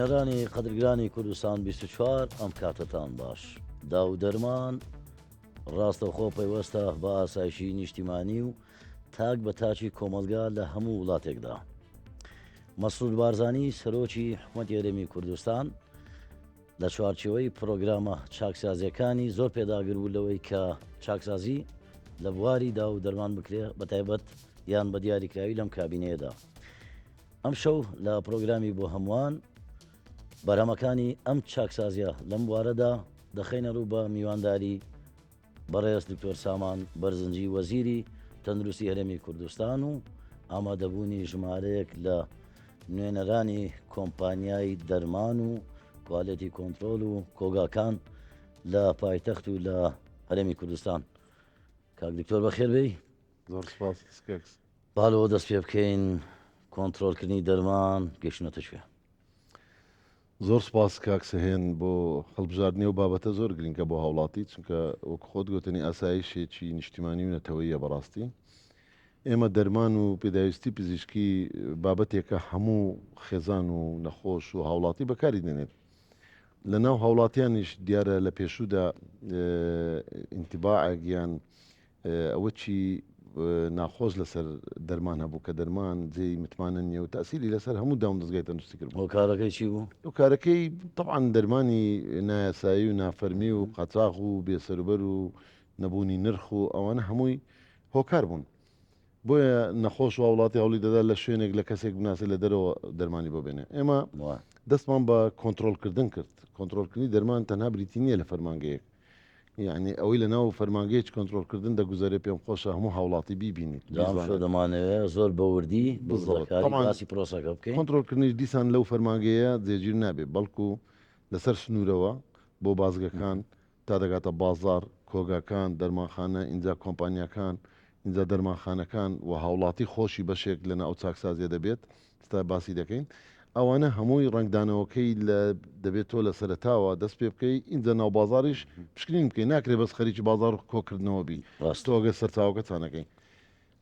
بینەرانی قەدرگرانی کوردستان 24 ئەم کاتەتان باش. داو دەرمان ڕاستەوخۆ پەیوەستە بە ئاسایشی نیشتیمانی و تاک بە تاکی کۆمەڵگا لە هەموو وڵاتێکدا. مەسرور بارزانی سەرۆکی حکومەتی هەرێمی کوردستان لە چوارچێوەی پرۆگرامە چاکسازیەکانی زۆر پێداگر بوو لەوەی کە چاکسازی لە بواری دا و دەرمان بکرێ بە تایبەت یان بە دیاریکراوی لەم کابینەیەدا. ئەمشەو لە پرۆگرامی بۆ هەمووان بەرهەمەکانی ئەم چاکسازیە لەم بوارەدا دەخەینە ڕوو بە میوانداری بەڕێز دکتۆر سامان بەرزنجی وەزیری تەندروستی هەرێمی کوردستان و ئامادەبوونی ژمارەیەک لە نوێنەرانی کۆمپانیای دەرمان و کوالێتی کۆنترۆل و کۆگاکان لە پایتەخت و لە هەرێمی کوردستان. کاک دکتۆر بەخێر بێی. زۆر سپاس کاک. با لەوە دەست پێ بکەین کۆنترۆلکردنی دەرمان گەیشتنەتە کوێ؟ زۆر سپاس کاک سەهێن بۆ هەڵبژاردنی ئەو بابەتە زۆر گرنگە بۆ هاوڵاتی چونکە وەک خۆت گوتنی ئاسایشێکی نیشتیمانی و نەتەوەیە بەڕاستی ئێمە دەرمان و پێداویستی پزیشکی بابەتێکە هەموو خێزان و نەخۆش و هاوڵاتی بەکاری دێنێت لە ناو هاوڵاتیانیش دیارە لە پێشوودا ئینتیباعێک یان ئەوە چی ناخۆش لەسەر دەرمان هەبوو کە دەرمان جێی متمانە نییە و تاسیری لەسەر هەموو دام دەزگای تەندروستی کرد. هۆکارەکەی چی بوو؟ هۆکارەکەی تەبعەن دەرمانی نایاسایی و نافەرمی و قاچاغ و بێسەروبەر و نەبوونی نرخ و ئەوانە هەمووی هۆکار بوون. بۆیە نەخۆش و هاوڵاتی هەوڵی دەدا لە شوێنێک لە کەسێک بناسێت لە دەرەوە دەرمانی بۆ بێنێ. ئێمە دەستمان بە کۆنترۆڵکردن کرد. کۆنترۆڵکردنی دەرمان تەنها بریتی نییە لە فەرمانگەیەک. یەعنی ئەوەی لە ناو فەرمانگەیەکی کۆنترۆڵکردن دەگوزەرێ پێم خۆشە هەموو هاوڵاتی بیبینیت جا ئەمشەو بیزانێت. دەمانەوێ زۆر بە وردی بە بالضبط وردەکاری طبعا باسی پرۆسەکە بکەین. کۆنترۆڵکردنیش دیسان لەو فەرمانگەیە جێگیر نابێ بەڵکو لەسەر سنوورەوە بۆ بازگەکان تا دەگاتە بازاڕ، کۆگاکان، دەرمانخانە، ئینجا کۆمپانیاکان، ئینجا دەرمانخانەکان و هاوڵاتی خۆشی بەشێک لە ناو چاکسازیە دەبێت، ئێستا باسی دەکەین، ئەوانە هەمووی ڕەنگدانەوەکەی لە دەبێت تۆ لە سەرەتاوە دەست پێ بکەی ئینجا ناو بازاڕیش پشکنین بکەی، ناکرێ بەس خەریکی بازاڕ و کۆکردنەوە بی ڕاستە. تۆ ئەگەر سەرچاوەکە چانەکەی.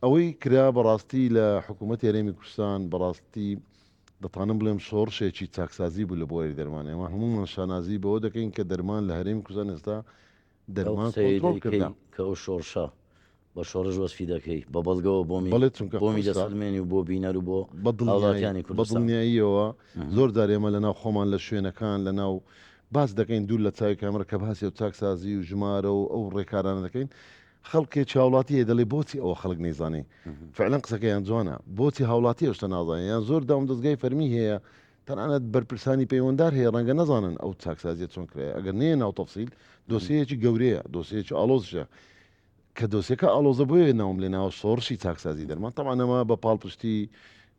ئەوەی کرا بەڕاستی لە حکوومەتی هەرێمی کوردستان بەڕاستی دەتوانم بڵێم شۆڕشێکی چاکسازی بوو لە بواری دەرمان، ئێمە هەموومان شانازی بەوە دەکەین کە دەرمان لە هەرێمی کوردستان ئێستا ئەو دەرمان قسەیەی کۆنترۆڵ دەیکەی کردا. کە ئەو شۆڕشە بە شۆڕش وەسفی دەکەی بە بەڵگەوە بۆمی بەڵێ چونکە بۆمی قورسە. دەسەلمێنی و بۆ بینەر و بۆ بە دڵنیایی هاوڵاتیانی بە کوردستان. دڵنیاییەوە زۆر جار ئێمە لە ناو خۆمان لە شوێنەکان لە ناو باس دەکەین دوور لە چاوی کامێرا کە باسی ئەو چاکسازی و ژمارە و ئەو ڕێکارانە دەکەین خەڵکێکی هاوڵاتی هەیە دەڵێ بۆچی ئەوە خەڵک نەیزانی فعلەن قسەکەیان جوانە بۆچی هاوڵاتی ئەو شتە نازانێ یان زۆر دامودەزگای فەرمی هەیە تەنانەت بەرپرسانی پەیوەندار هەیە ڕەنگە نەزانن ئەو چاکسازیە چۆن کرایە ئەگەر نەیە ناو تەفسیل دۆسیەیەکی گەورەیە دۆسیەیەکی ئاڵۆزیشە کە دۆسیەکە ئاڵۆزە بۆیە ناوم لێ ناوە شۆڕشی چاکسازی دەرمان تەبعەن ئەمە بە پاڵپشتی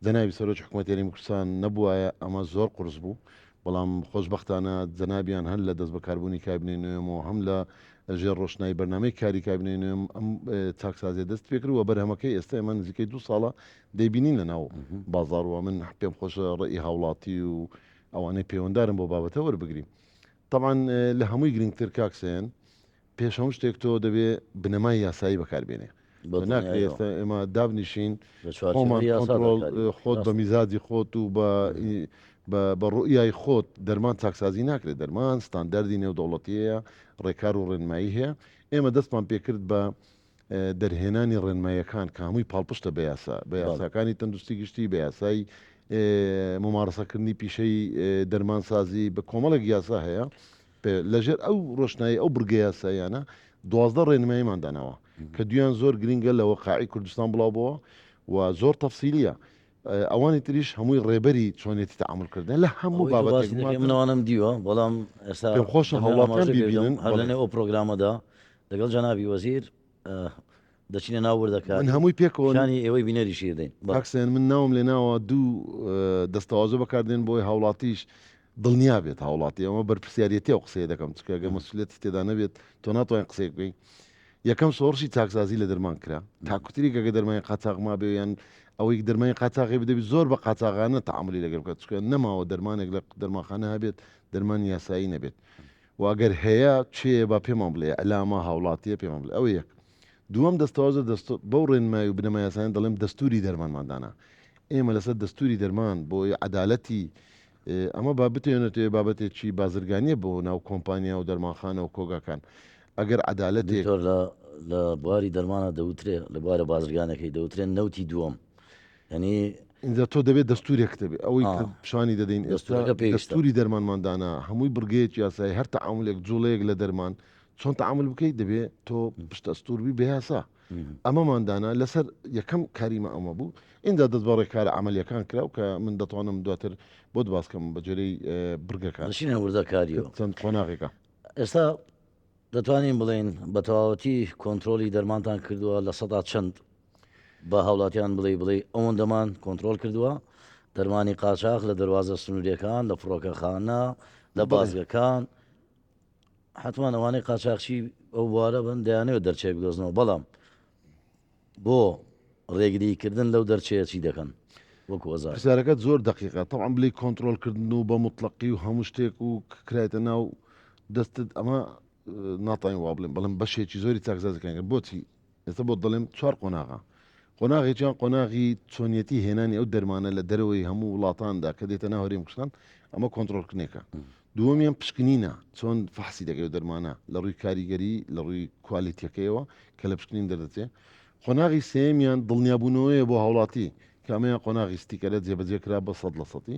جەنابی سەرۆکی حکوومەتی هەرێمی کوردستان نەبوایە ئەمە زۆر قورس بوو بەڵام خۆشبەختانە جەنابیان هەر لە دەستبەکاربوونی کابینەی نوێمەوە هەم لە ژێر ڕۆشنایی بەرنامەی کاری کابینەی نوێم ئەم چاکسازیە دەست پێکرد و بەرهەمەکەی ئێستا ئێمە نزیکەی دوو ساڵە دەیبینین لە ناو بازاڕ و من پێم خۆشە ڕێی هاوڵاتی و ئەوانەی پەیوەندارن بۆ بابەتە وەربگرین تەبعەن لە هەمووی گرنگتر کاک سەیەن پێش هەموو شتێک تۆ دەبێ بنەمای یاسایی بەکار بێنێ. بە ناکرێ دڵنیایەوە. ئێستا ئێمە دابنیشین لە چوارچێوەی خۆمان یاسادا کۆنتڕۆڵ کاری بکەین. خۆت بە ڕاستە. میزاجی خۆت و بە بە بە ڕوئیای خۆت دەرمان چاکسازی ناکرێت. دەرمان ستانداردی نێودەوڵەتییە، ڕێکار و ڕێنمایی هەیە. ئێمە دەستمان پێکرد بە دەرهێنانی ڕێنماییەکان کە هەمووی پاڵپشتە بە یاسا، بە بەڵێ. یاساکانی تەندروستی گشتی، بە یاسای مومارەسەکردنی پیشەی دەرمانسازی، بە کۆمەڵێک یاسا هەیە. لەژێر ئەو ڕۆشنایی ئەو بڕگە یاساییانە 12 ڕێنماییمان داناوە کە دویان زۆر گرنگە لە وەقاعی کوردستان بڵاو بۆوە و زۆر تەفسیلیە ئەوانی تریش هەمووی ڕێبەری چۆنیەتی تەعامول کردن لە هەموو ئەوەی تۆ بابەتێک باسی دەکەی من ئەوانەم دیوە بەڵام ئێستا پێم خۆشە دەمەوێ هاوڵاتیان ئاماژە پێ بدەم بیبینن هەر بەڵێ. لەنێو ئەو پرۆگرامەدا لەگەڵ جەنابی وەزیر دەچینە ناو من وردەکاری هەمووی پێکەوە پیشانی ئێوەی بینەریشی دەدەین. بەڵێ. کاک سەیان من ناوم لێناوە دوو دەستەواژە بەکاردێن بۆی هاوڵاتیش دڵنیا بێت هاوڵاتی ئەمە بەرپرسیارێتی ئەو قسەیە دەکەم چونکە گەر مەسئولیەتی تێدا نەبێت تۆ ناتوانین قسەیەک بکەی یەکەم شۆڕشی چاکسازی لە دەرمان کرا تاکوتریک ئەگە دەرمانی قاچاغ مابێ یان ئەوەی دەرمانی قاچاغی بدەبی زۆر بە قاچاغانە تەعامولی لەگەڵ بکات چونکە نەماوە دەرمانێک لە دەرمانخانە هەبێت دەرمانی یاسایی نەبێت و ئەگەر هەیە کێیە با پێمان بڵێ ئەلامە هاوڵاتیە پێمان بڵێ ئەوە یەک دووەم دەستەواژە دەست بەو ڕێنمایی و بنەما یاسایان دەڵێم دەستوری دەرمانمان دانا ئێمە لەسەر دەستوری دەرمان بۆ عەدالەتی. ئەمە با بتێنێتێ بابەتێکی بازرگانیە بۆ ناو کۆمپانیا و دەرمانخانە و کۆگاکان ئەگەر عەدالەتێک. دکتۆر لە لە بواری دەرمانە دەوترێ لە بوارە بازرگانەکەی دەوترێن نەوتی دووەم یعنی ئینجا تۆ دەبێت دەستورێکت هەبێ ئەوەی کە پیشانی دەدەین ئێستا دەستورەکە پێویستە. دەستوری دەرمانمان دانا هەمووی بڕگەیەکی یاسایی هەر تەعامولێک جوڵەیەک لە دەرمان چۆن تەعامول بکەیت دەبێ تۆ پشت ئەستور بی بە یاسا ئەمەمان دانا لەسەر یەکەم کاریمە ئەمە بوو ئینجا دەست بە ڕێکارە عەمەلیەکان کرا و کە من دەتوانم دواتر بۆت باس کەم بە جۆرەی بڕگەکان دەچینە وردەکاریەوە چەند قۆناغێکە. ئێستا دەتوانین بڵێین بە تەواوەتی کۆنترۆڵی دەرمانتان کردووە لە سەدا چەند بە هاوڵاتیان بڵێ بڵێ ئەوەندەمان کۆنترۆڵ کردووە دەرمانی قاچاخ لە دەواازە سنووریەکان لە فڕۆکەخانە لە بازگەکان حتمما ئەوانەی قاچاخچی ئەو بوارە بن دەیانەوێت دەرچێک بدۆزنەوە بەڵام بۆ ڕێگری کردن لەو دەرچەیە چی دەکەن وەکو وەزارەت؟ پرسیارەکەت زۆر دەقیقە تەبعەن بلێی کۆنترۆل کردن و بە موتڵەقی و هەموو شتێک و کرایتە ناو دەستت ئەمە ناتوانین وا بڵێم بەڵام بەشێکی زۆری چاکسازیەکان کرد بۆچی ئێستا بۆت دەڵێم چوار قۆناغە قۆناغێکیان قۆناغی چۆنیەتی هێنانی ئەو دەرمانە لە دەرەوەی هەموو وڵاتاندا کە دێتە ناو هەرێم کوردستان ئەمە کۆنترۆڵکردنێکە دووەمیان پشکنینە چۆن فەحسی دەکەی ئەو دەرمانە لە ڕووی کاریگەری لە ڕووی کوالێتیەکەیەوە کە لە پشکنین دەردەچێ قۆناغی سێیەمیان دڵنیابوونەوەیە بۆ هاوڵاتی کە ئەمەیان قۆناغی ستیکەرە جێبەجێ کرا بە سەد لە سەدی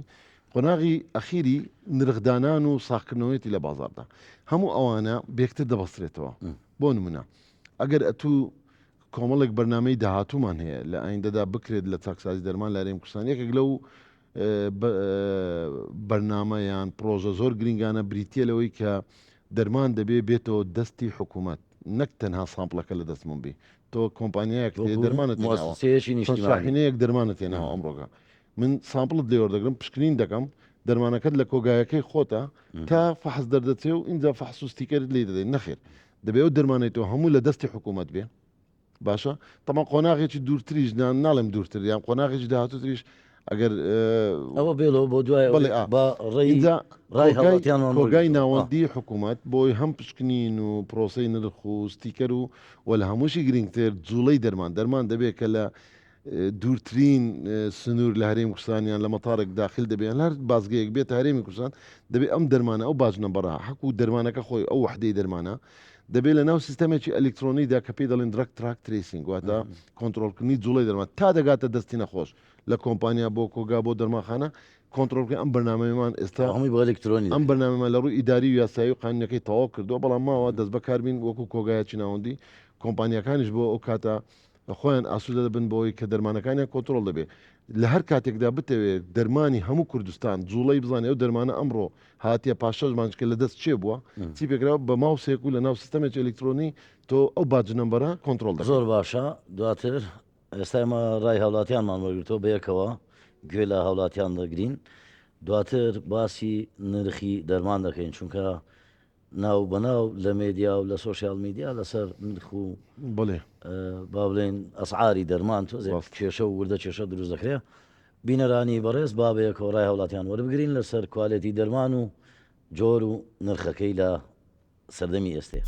قۆناغی ئەخیری نرخدانان و ساغکردنەوەیەتی لە بازاڕدا هەموو ئەوانە بێکتر دەبەسترێتەوە بۆ نمونە ئەگەر ئەتوو کۆمەڵێک بەرنامەی داهاتوومان هەیە لە ئایندەدا بکرێت لە چاکسازی دەرمان لە هەرێمی کوردستان یەکێک لەو بەرنامە یان پرۆژە زۆر گرنگانە بریتە لەوەی کە دەرمان دەبێ بێتەوە دەستی حکوومەت نەک تەنها sample ەکە لە دەست من بی تۆ کۆمپانیایەک دەرمانت شاحینەیەک دەرمانت هێناوە ئەمڕۆکە من sample ت لێ وەردەگرم پشکنین دەکەم دەرمانەکەت لە کۆگایەکەی خۆتە تا فەحس دەردەچێ و ئینجا فەحس و ستیکەرت لی دەدەین نەخێر دەبێ ئەو دەرمانەی تۆ هەموو لە دەستی حکوومەت بێ باشە تەمان قۆناغێکی دوورتریش ناڵێم دوورتر یان قۆناغێکی داهاتووتریش ئەگەر ئەوە بێڵەوە بۆ دوای بڵێ بە ڕێی ڕای کۆگای ناوەندی حکوومەت بۆی هەم پشکنین و پرۆسەی نرخ و ستیکەر و و لە هەمووشی گرنگتر جوڵەی دەرمان دەرمان دەبێت کە لە دوورترین سنوور لە هەرێمی کوردستان یان لە مەتارێک داخل دەبێت یان لە هەر بازگەیەک بێتە هەرێمی کوردستان دەبێت ئەم دەرمانە ئەو batch number ە حەک و دەرمانەکە خۆی ئەو وەحدەی دەرمانە دەبێت لە ناو سیستەمێکی ئەلیکترۆنیدا کە پێی دەڵێن drug track tracing واتە کۆنترۆڵکردنی جوڵەی دەرمان تا دەگاتە دەستی نەخۆش لە کۆمپانیا بۆ کۆگا بۆ دەرمانخانە کۆنترۆڵکردن ئەم بەرنامەیەمان ئێستا هەمووی بۆ ئەلیکترۆنی ئەم بەرنامەمان لە ڕووی ئیداری و یاسایی و قانونەکەی تەواو کردووە بەڵام ماوە دەست بەکاربین وەکو کۆگایەکی ناوەندی کۆمپانیاکانیش بۆ ئەو کاتە خۆیان ئاسوودە دەبن بەوەی کە دەرمانەکانیان کۆنترۆڵ دەبێت. لە هەر کاتێکدا بتەوێت دەرمانی هەموو کوردستان جوڵەی بزانێت ئەو دەرمانە ئەمڕۆ هاتیە پاش شەش مانگ کە لە دەست کێ بووە چی پێکراوە بە ماوسێک و لە ناو سیستەمێکی ئەلیکترۆنی تۆ ئەو batch number ە کۆنترۆڵ دەکەیت. زۆر باشە دواتر ئێستا ئێمە ڕای هاوڵاتیانمان وەرگرتەوە بەیەکەوە گوێ لە هاوڵاتیان دەگرین دواتر باسی نرخی دەرمان دەکەین چونکە ناو بەناو لە مێدیا و لە سۆشیال میدیا لەسەر نرخ و بڵێ با بڵێن ئەسعاری دەرمان تۆزێک ڕاست. کێشە و وردە کێشە دروست دەکرێت بینەرانی بەڕێز با بەیەکەوە ڕای هاوڵاتیان وەربگرین لەسەر کوالێتی دەرمان و جۆر و نرخەکەی لە سەردەمی ئێستێ.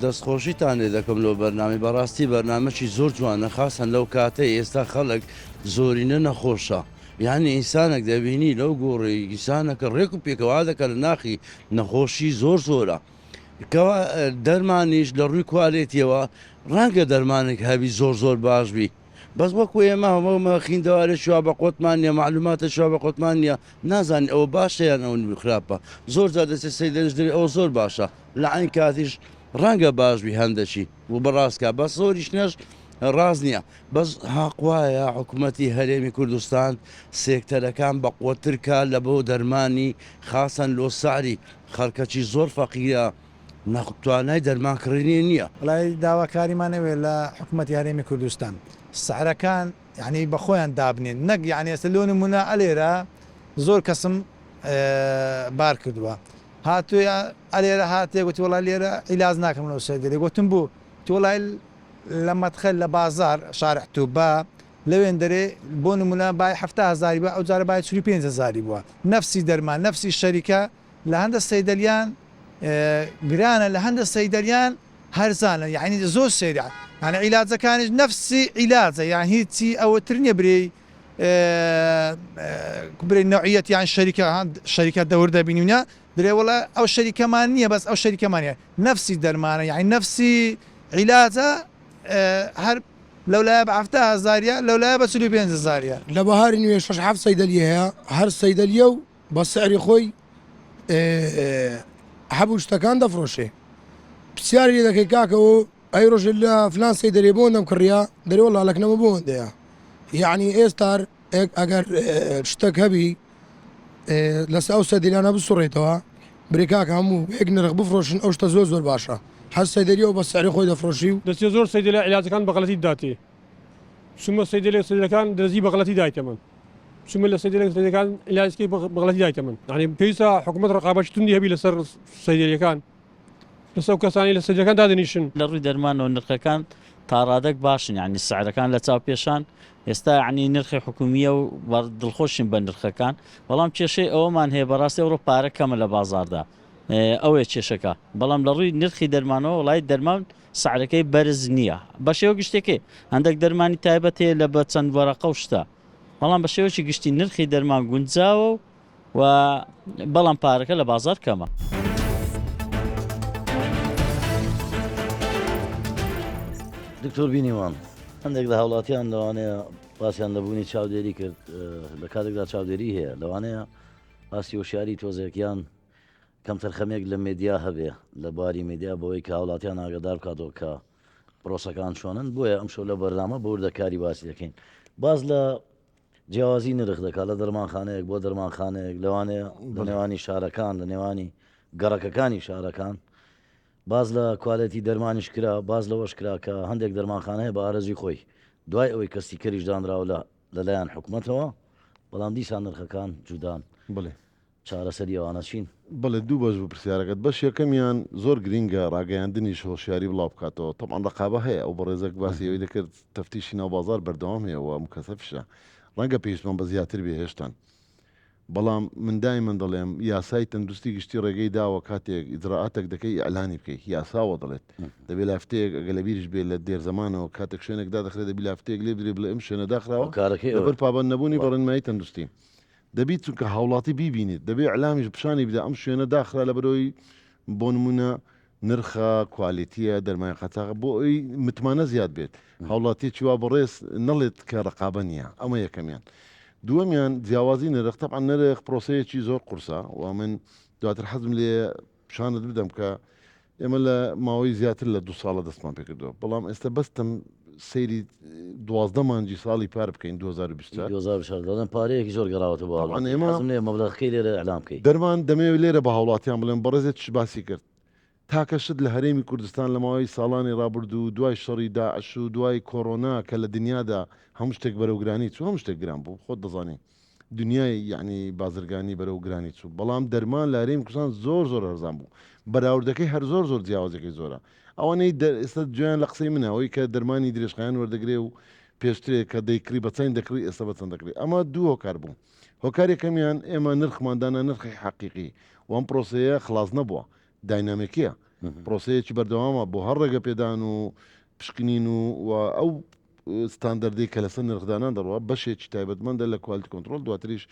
دەستخۆشیتان لێ دەکەم لۆ بەرنامەی بەڕاستی بەرنامەکی زۆر جوانە خاسەن لەو کاتەی ئێستا خەڵک زۆرینە نەخۆشە یانی ئینسانەک دەبینی لەو گۆڕی ئینسانەکە ڕێک و پێکەوە دەکە لە ناخی نەخۆشی زۆر زۆرە کەوا دەرمانیش لە ڕووی کوالێتیەوە ڕەنگە دەرمانێک هەبی زۆر زۆر باش بی بەس وەکو ئێمە هەموو خیندەوارێ شوا بە قۆتمان نیە معلوماتە شوا بە قۆتمان نیە نازانین ئەوە باشە یان ئەو خراپە زۆر جار دەچێت سەیدەنش دەێ ئەوە زۆر باشە لە عین کاتیش ڕەنگە باش بی هەندەکی و بەڕاستکە بەس زۆریش نەش ڕاست نییە بەس هەق وایە حکومەتی هەرێمی کوردستان سێکتەرەکان بەقوەتر کا لە بۆ دەرمانی خاسەن لۆ سەعری خەڵکەکی زۆر فەقیرە نەخ توانای دەرمان کڕینی نییە. وەڵای داواکاریمان ئەوەیە لە حکومەتی هەرێمی کوردستان سعرەکان یانی بەخۆیان دابنێن نەک یانی ئێستا لۆ نمونە ئەلێرە زۆر کەسم بار کردووە هاتووە ئەلێرە هاتێ گوتی وەڵای لێرە عیلاج ناکەم لەو سەردەرێ گوتم بوو گوتی وەڵای لە مەدخەل لە بازاڕ شارع توبا لەوێندەرێ بۆ نمونە بای 70 هەزاری بووە ئەو جارە بای 45 هەزاری بووە نەفسی دەرمان نەفسی شەریکە لە هەندە سەیدەلیان گرانە لە هەندە سەیدەلیان هەرزانە یعنی زۆر سەیرە. یعنی عیلاجەکانیش نەفسی عیلاجە یان هیچی ئەوەتر نییە برێی برێ نەوعیەت یان شەریکە شەریکە دەور دەبینی و درێ وڵا ئەو شەریکەمان نییە بەس ئەو شەریکەمان نیە نەفسی دەرمانە یعنی نەفسی عیلاجە هەر لەولایە بە 70 هەزاریە لەولایە بە 45 هەزاریە. لە بەهاری نوێ شەش حەفت سەیدەلیە هەیە هەر سەیدەلیە و بە سعری خۆی حەب و شتەکان دەفرۆشێ پرسیاری لێ دەکەی کاکە ئەو ئەی ڕۆژێ لە فلان سەیدەلیە بۆ ئەوەندەم کڕیە دەرێ وەڵا لەکنەمە بۆ ئەوەندەیە یەعنی ئێستار ئەگەر شتەک هەبی لەسەر ئەو سەدیلانە بسوڕێتەوە برێ کاکە هەموو یەک نرخ بفرۆشن ئەو شتە زۆر زۆر باشە هەر سەیدەلیەوە بە سعری خۆی دەفرۆشی و دەچێ زۆر سەیدەلە عیلاجەکان بە غەلەتی داتێ چومە سەیدەلێک سەیدەکان دەرزی بە غەلەتی دایتە من چومە لە سەیدەلێک سەیدەکان عیلاجەکەی بە غەلەتی دایتە من یعنی پێویستە حکوومەت ڕقابەتی توندی هەبی لەسەر سەیدەلیەکان لەسەر ئەو کەسانەی لە سەیدەکان دادەنیشن. لە ڕووی دەرمانەوە نرخەکان تاڕادەک باشن یانی سعرەکان لە چاو پێشان ئێستا یانی نرخی حکومیە و دڵخۆشین بە نرخەکان بەڵام کێشەی ئەوەمان هەیە بەڕاستی ئەوڕۆ پارە کەمە لە بازاردا ئەوەیە کێشەکە بەڵام لە ڕووی نرخی دەرمانەوە وڵی دەرمان سعرەکەی بەرز نییە بە شێوە گشتەکەی هەندێک دەرمانی تایبەت هەیە لە بە چەند وەرەقە و شتە بەڵام بە شێوەکی گشتی نرخی دەرمان گونجاوە و و بەڵام پارەکە لە بازاڕ کەمە. دکتۆر بینیمان هەندێک لە هاوڵاتیان لەوانەیە باسیان لە بوونی چاودێری کرد لە کاتێکدا چاودێری هەیە لەوانەیە ئاستی هۆشیاری تۆزێکیان کەمتەرخەمێک لە مێدیا هەبێ لە باری مێدیا بەوەی کە هاوڵاتیان ئاگادار بکاتەوە کە پرۆسەکان چۆنن بۆیە ئەم شەو لە بەرنامە بە وردەکاری باسی دەکەین باز لە جیاوازی نرخ دەکات لە دەرمانخانەیەک بۆ دەرمانخانەیەک لەوانەیە لە نێوانی شارەکان لە نێوانی گەڕەکەکانی شارەکان باز لە کوالێتی دەرمانیش کرا باز لەوەش کرا کە هەندێک دەرمانخانە هەیە بە ئارەزوی خۆی دوای ئەوەی کە ستیکەریش دانراوە لە لەلایەن حکومەتەوە بەڵام دیسان نرخەکان جودان بڵێ چارەسەری ئەوانە چین؟ بەڵێ دوو بەش بوو پرسیارەکەت بەش یەکەمیان زۆر گرینگە ڕاگەیاندنیش هۆشیاری بڵاو بکاتەوە تەبعەن ڕەقابە هەیە ئەو بەڕێزەک باسی ئەوەی دەکرد تەفتیشی ناو بازاڕ بەردەوام هەیە و مکەسەفیشە ڕەنگە پێویستمان بە زیاتر بێ هێشتان بەڵام من دایمەن دەڵێم یاسای تەندروستی گشتی ڕێگەی داوە کاتێک ئیجرائاتێک دەکەی ئیعلانی بکەی یاسا وا دەڵێت دەبێ لافتەیەک ئەگەر لەبیریش بێ لە دێرزەمانەوە کاتێک شوێنێک دادەخرێت دەبی لافتەیەک لێ بدرێ بڵێ ئەم شوێنە داخراوە هۆکارەکەی لەبەر ئەوەیە پابەند نەبوونی بە ڕێنمایی تەندروستی دەبی چونکە هاوڵاتی بیبینێت دەبێ ئیعلامیش پیشانی بدا ئەم شوێنە داخرا لەبەرئەوەی بۆ نمونە نرخە کوالێتیە دەرمانی قاچاغە بۆ ئەوی متمانە زیاد بێت هاوڵاتیەکی وا بەڕێز نەڵێت کە ڕقابە نییە ئەمە یەکەمیان دووەمیان جیاوازی نرخ تەبعەن نرخ پرۆسەیەکی زۆر قورسە و من دواتر حەزم لێ پیشانت بدەم کە ئێمە لە ماوەی زیاتر لە دوو ساڵە دەستمان پێکردووە، بەڵام ئێستا بەس تەم سەیری 12 مانگی ساڵی پار بکەین 2024. 2024 دەڵێن پارەیەکی زۆر گەڕاوەتەوە بۆ تەبعەن هاوڵاتی، ئێمە حەزم لێیە مەبلەغەکەی لێرە ئیعلان بکەی. دەرمان دەمەوێت لێرە بە هاوڵاتیان بڵێم بەڕێزت چ باسی کرد تاکە شت لە هەرێمی کوردستان لە ماوەی ساڵانی ڕابردوو دوای شەڕی داعش و دوای کۆرۆنا کە لە دنیادا هەموو شتێک بەرەو گرانی چوو هەموو شتێک گران بوو خۆت دەزانی دنیای یەعنی بازرگانی بەرەو گرانی چوو بەڵام دەرمان لە هەرێمی کوردستان زۆر زۆر هەرزان بوو بەراوردەکەی هەر زۆر زۆر جیاوازیەکەی زۆرە ئەوانەی ئێستا گوێیان لە قسەی منە ئەوەی کە دەرمانی درێژخایەن وەردەگرێ و پێشترێ کە دەیکڕی بە چەند دەکڕی ئێستا بە چەند دەکڕی ئەمە دوو هۆکار بوو هۆکار یەکەمیان ئێمە نرخمان دانا نرخی حەقیقی و ئەم پرۆسەیە خلاص نەبووە داینامیکیە پرۆسەیەکی بەردەوامە بۆ هەر ڕێگە پێدان و پشکنین و و ئەو ستاندەردەی کە لەسەر نرخدانان دەڕوا بەشێکی تایبەتمەندە لە quality control دواتریش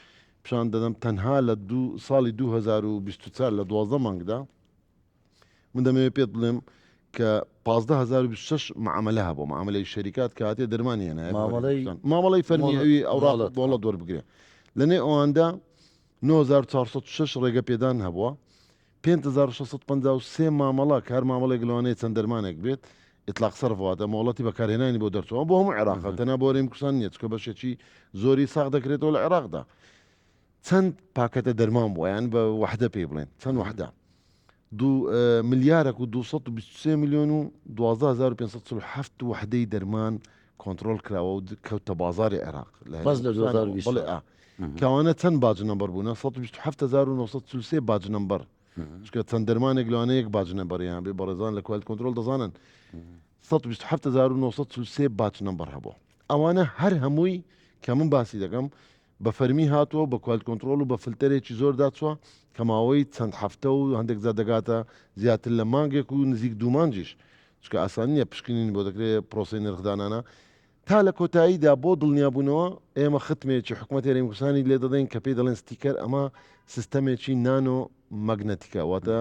پیشان دەدەم تەنها لە دوو ساڵی 2024 لە 12 مانگدا من دەمەوێت پێت بڵێم کە 15026 معاملە هەبوو معاملەی شەریکات کە هاتێ دەرمانی هێنایە مامەڵەی مامەڵەی فەرمی مۆڵەت ئەوی ئەوڕا مۆڵەت مۆڵەت وەربگرێ لە نێو ئەواندا 9406 ڕێگە پێدان هەبووە 5653 مامەڵە کە هەر مامەڵێک لەوانەیە چەند دەرمانێک بێت اطلاق صرف واتە مۆڵەتی بەکارهێنانی بۆ دەرچووە بۆ هەموو عێراقە تەنها بۆ هەرێمی کوردستان نییە چونکە بەشێکی زۆری ساغ دەکرێتەوە لە عێراقدا چەند پاکەتە دەرمان بووە یان بە وەحدە پێی بڵێن چەند وەحدە دوو ملیارێک و 223 میلیۆن و 12547 وەحدەی دەرمان کۆنترۆل کراوە و کەوتە بازاری عێراق لە بەس لە کوردستانەوە 2024 بەڵێ ئا کەوانە چەند batch number بوونە 127943 batch number چونکە چەند دەرمانێک لەوانەیە یەک batch number یان بێ بەڕێزان لە quality control دەزانن 127943 batch number هەبوو ئەوانە هەر هەمووی کە من باسی دەکەم بە فەرمی هاتووە و بە quality control و بە فلتەرێکی زۆردا چووە کە ماوەی چەند هەفتە و هەندێک جار دەگاتە زیاتر لە مانگێک و نزیک دوو مانگیش. چونکە ئاسان نییە پشکنین بۆ دەکرێت پرۆسەی نرخدانانە تا لە کۆتاییدا بۆ دڵنیابوونەوە ئێمە ختمێکی حکومەتی هەرێمی کوردستانی لێ دەدەین کە پێی دەڵێن ستیکەر ئەمە سیستەمێکی نانۆ مەگنەتیکە واتە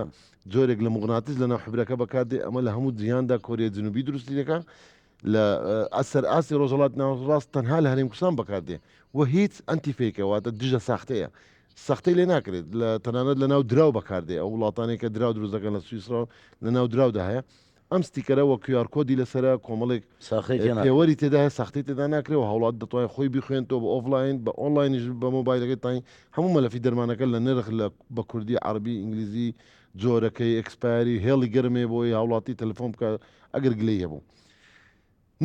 جۆرێک لە موغناتیس لەناو حبرەکە بەکاردێ ئەمە لە هەموو جیهاندا کۆریای جنوبی دروستی دەکا لە ئەسەر ئاستی ڕۆژهەڵات ناوەڕاست تەنها لە هەرێم کوردستان بەکاردێ و هیچ anti fake ە واتە دژە ساختەیە سەختەی لێ ناکرێت لە تەنانەت لە ناو دراو بەکاردێ ئەو وڵاتانێک کە دراو دروست دەکەن لە سویسرا لە ناو دراودا هەیە ئەم ستیکەرە وە QR code ی لەسەرە کۆمەڵێک ساختەی تێ ناکرێت. پێوەری تێدا هەیە ساختەی تێدا ناکرێت و هاوڵاتی دەتوانێت خۆی بیخوێنێتەوە بە ئۆفلاین بە ئۆنلاینیش بە مۆبایلەکەی تاین هەموو مەلەفی دەرمانەکە لە نرخ لە بە کوردی عەرەبی ئینگلیزی جۆرەکەی expiry هێڵی گەرم هەیە بۆی هاوڵاتی تەلەفۆن بکە ئەگەر گلەی هەبوو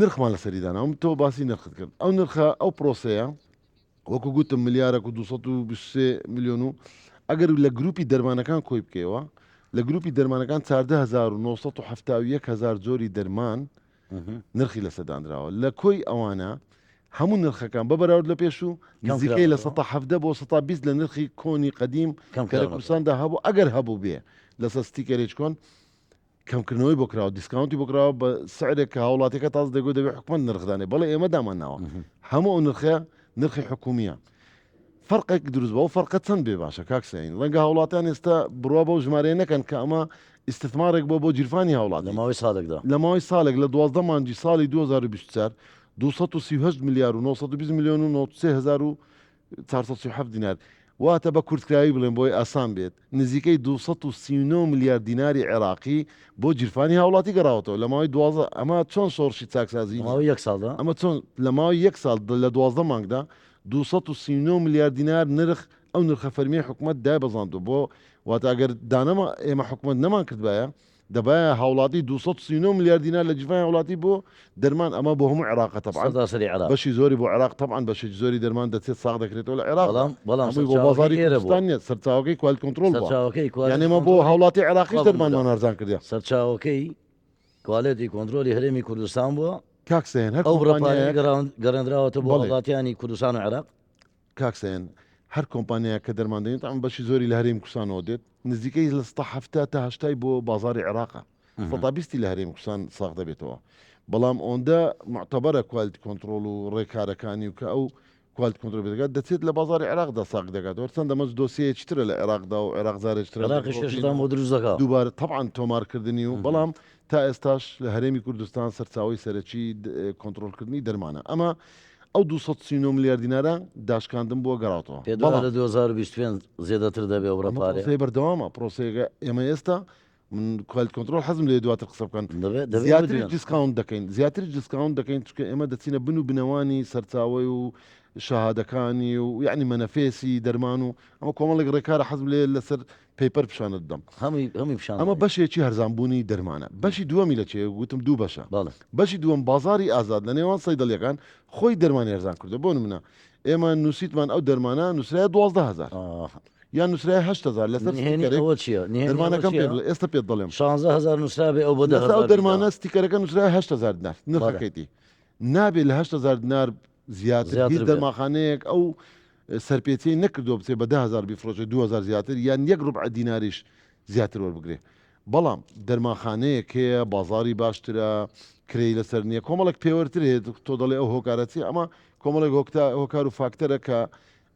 نرخمان لەسەری داناوم تۆ باسی نرخت کرد ئەو نرخە ئەو پرۆسەیە وەکو گوتم ملیارەک و 223 میلیۆن و ئەگەر لە گروپی دەرمانەکان کۆی بکەیەوە لە گروپی دەرمانەکان 14971 هزار جۆری دەرمان نرخی لەسەر دانراوە لە کۆی ئەوانە هەموو نرخەکان بە بەراورد لە پێشوو نزیکەی لە 17 بۆ 20 لە نرخی کۆنی قەدیم کە لە کوردستاندا هەبوو ئەگەر هەبوو بێ لەسەر ستیکەرێک کۆن کەمکردنەوەی بۆ کراوە discount ی بۆ کراوە بە سعرێک کە هاوڵاتیەکە تازە دەگوت دەبێت حکومەت نرخ دانێ بەڵێ ئێمە دامان ناوە هەموو ئەو نرخە نرخی حکومیە فەرقێک دروست بەو فەرقە چەند بێ باشە کاک سەین ڕەنگە هاوڵاتیان ئێستا بڕوا بەو ژمارەیە نەکەن کە ئەمە ئیستثمارێک بۆ بۆ گیرفانی هاوڵاتی لە ماوەی ساڵێکدا لە ماوەی ساڵێک لە 12 مانگی ساڵی 2024 238 ملیار و 920 میلیۆن و 93 هزار و 437 دینار واتە بە کورتکراوی بڵێم بۆی ئاسان بێت نزیکەی 239 ملیار دیناری عێراقی بۆ گیرفانی هاوڵاتی گەڕاوەتەوە لە ماوەی 12 ئەمە چۆن شۆڕشی چاکسازی لە ماوەی یەک ساڵدا ئەمە چۆن لە ماوەی یەک ساڵ لە 12 مانگدا 239 ملیار دینار نرخ ئەو نرخە فەرمیەی حکومەت دایبەزاندووە بۆ واتە ئەگەر دانەما ئێمە حکومەت نەمان کردبایە دەبایە هاوڵاتی 239 ملیار دینار لە گیرفانی هاوڵاتی بۆ دەرمان ئەمە بۆ هەموو عێراقە تەبعەن سەرتاسەری عێراق بەشی زۆری بۆ عێراق تەبعەن بەشێکی زۆری دەرمان دەچێت ساغ دەکرێتەوە لە عێراق بەڵام بەڵام هەمووی بۆ سەرچاوەکەی بازاری ئێرە بووە کوردستان نییە سەرچاوەکەی quality control بووە سەرچاوەکەی یان quality ئێمە بۆ کۆنترۆڵی هاوڵاتی عێراقیش خوا بمبورە دەرمانمان هەرزان کردیە سەرچاوەکەی quality control ی هەرێمی کوردستان بووە کاک سەیەن هەر ئەو بڕە پارەیە کۆمپانیایەک گەڕێندراوەتە بۆ بەڵێ هاوڵاتیانی کوردستان و عێراق کاک سەیەن هەر کۆمپانیایەک کە دەرمان دێنێت ئەم بەشی زۆری لە هەرێمی کوردستانەوە دێت نزیکەی لە 70 تا هەشتای بۆ بازاری عێراقە سەدا بیستی لە هەرێمی کوردستان ساغ دەبێتەوە بەڵام ئەوەندە معتەبەرە quality control و ڕێکارەکانی و کە ئەو quality control دەکات دەچێت لە بازاری عێراقدا ساغ دەکات هەرچەندە ئەمەش دۆسیەیەکی ترە لە عێراقدا و عێراق جارێکی ترە عێراقیش کێشەتان بۆ دروست دەکات دووبارە تەبعەن تۆمارکردنی و بەڵام تا ئێستاش لە هەرێمی کوردستان سەرچاوەی سەرەکی کۆنترۆڵکردنی دەرمانە ئەمە ئەو 239 ملیار دینارە داشکاندن بووە گەڕاوتەوە. پێت وایە لە 2025 زێدەتر دەبێ ئەو بڕە ئەمە پارەیە؟ پرۆسەی بەردەوامە، پرۆسەیەکە ئێمە ئێستا من quality control حەزم لێ دواتر قسە بکەن دەبێ دەبێ زیاتریش بدوێن. discount دەکەین زیاتریش discount دەکەین چونکە ئێمە دەچینە بن و بنەوانی سەرچاوەی و شەهادەکانی و یعنی مەنەفێسی دەرمان و ئەمە کۆمەڵێک ڕێکارە حەزم لێ لەسەر paper پیشانت بدەم. هەمووی هەمووی پیشان ئەمە دەدەی. بەشێکی هەرزانبوونی دەرمانە. بەشی دووەمی لە چێ؟ گوتم دوو بەشە. بەڵێ. بەشی دووەم بازاڕی ئازاد لە نێوان سەیدەڵیەکان خۆی دەرمانی هەرزان کردووە. بۆ نمونە ئێمە نووسیتمان ئەو دەرمانە نووسرایە 12 هەزار ئاه. یان نووسرایە 8000 لەسەر نهێنی ستیکەرێک ئەوە چییە؟ نهێنی ئەوە دەرمانەکەم پێ چییە؟ بڵێ ئێستا پێت دەڵێم. 16 هەزار نووسرابێ ئەو بۆ دە لەسەر ئەو هەزار بیدا. دەرمانە ستیکەرەکە نووسرایە 8000 دینار بەڵێ. نرخەکەیتی. نابێ لە 8000 دینار زیاتر هیچ زیاتر بێت. دەرمانخانەیەک ئەو سەرپێچیی نەکردووە بچێت بە 10,000 بیفرۆشێت 2000 زیاتر یان یەک ڕوبعە دیناریش زیاتر وەربگرێ بەڵام دەرمانخانەیەک هەیە بازاری باشترە کرێی لەسەر نییە کۆمەڵێک پێوەرتر هەیە تۆ دەڵێ ئەو هۆکارە چیە ئەمە کۆمەڵێک هۆکار و فاکتەرە کە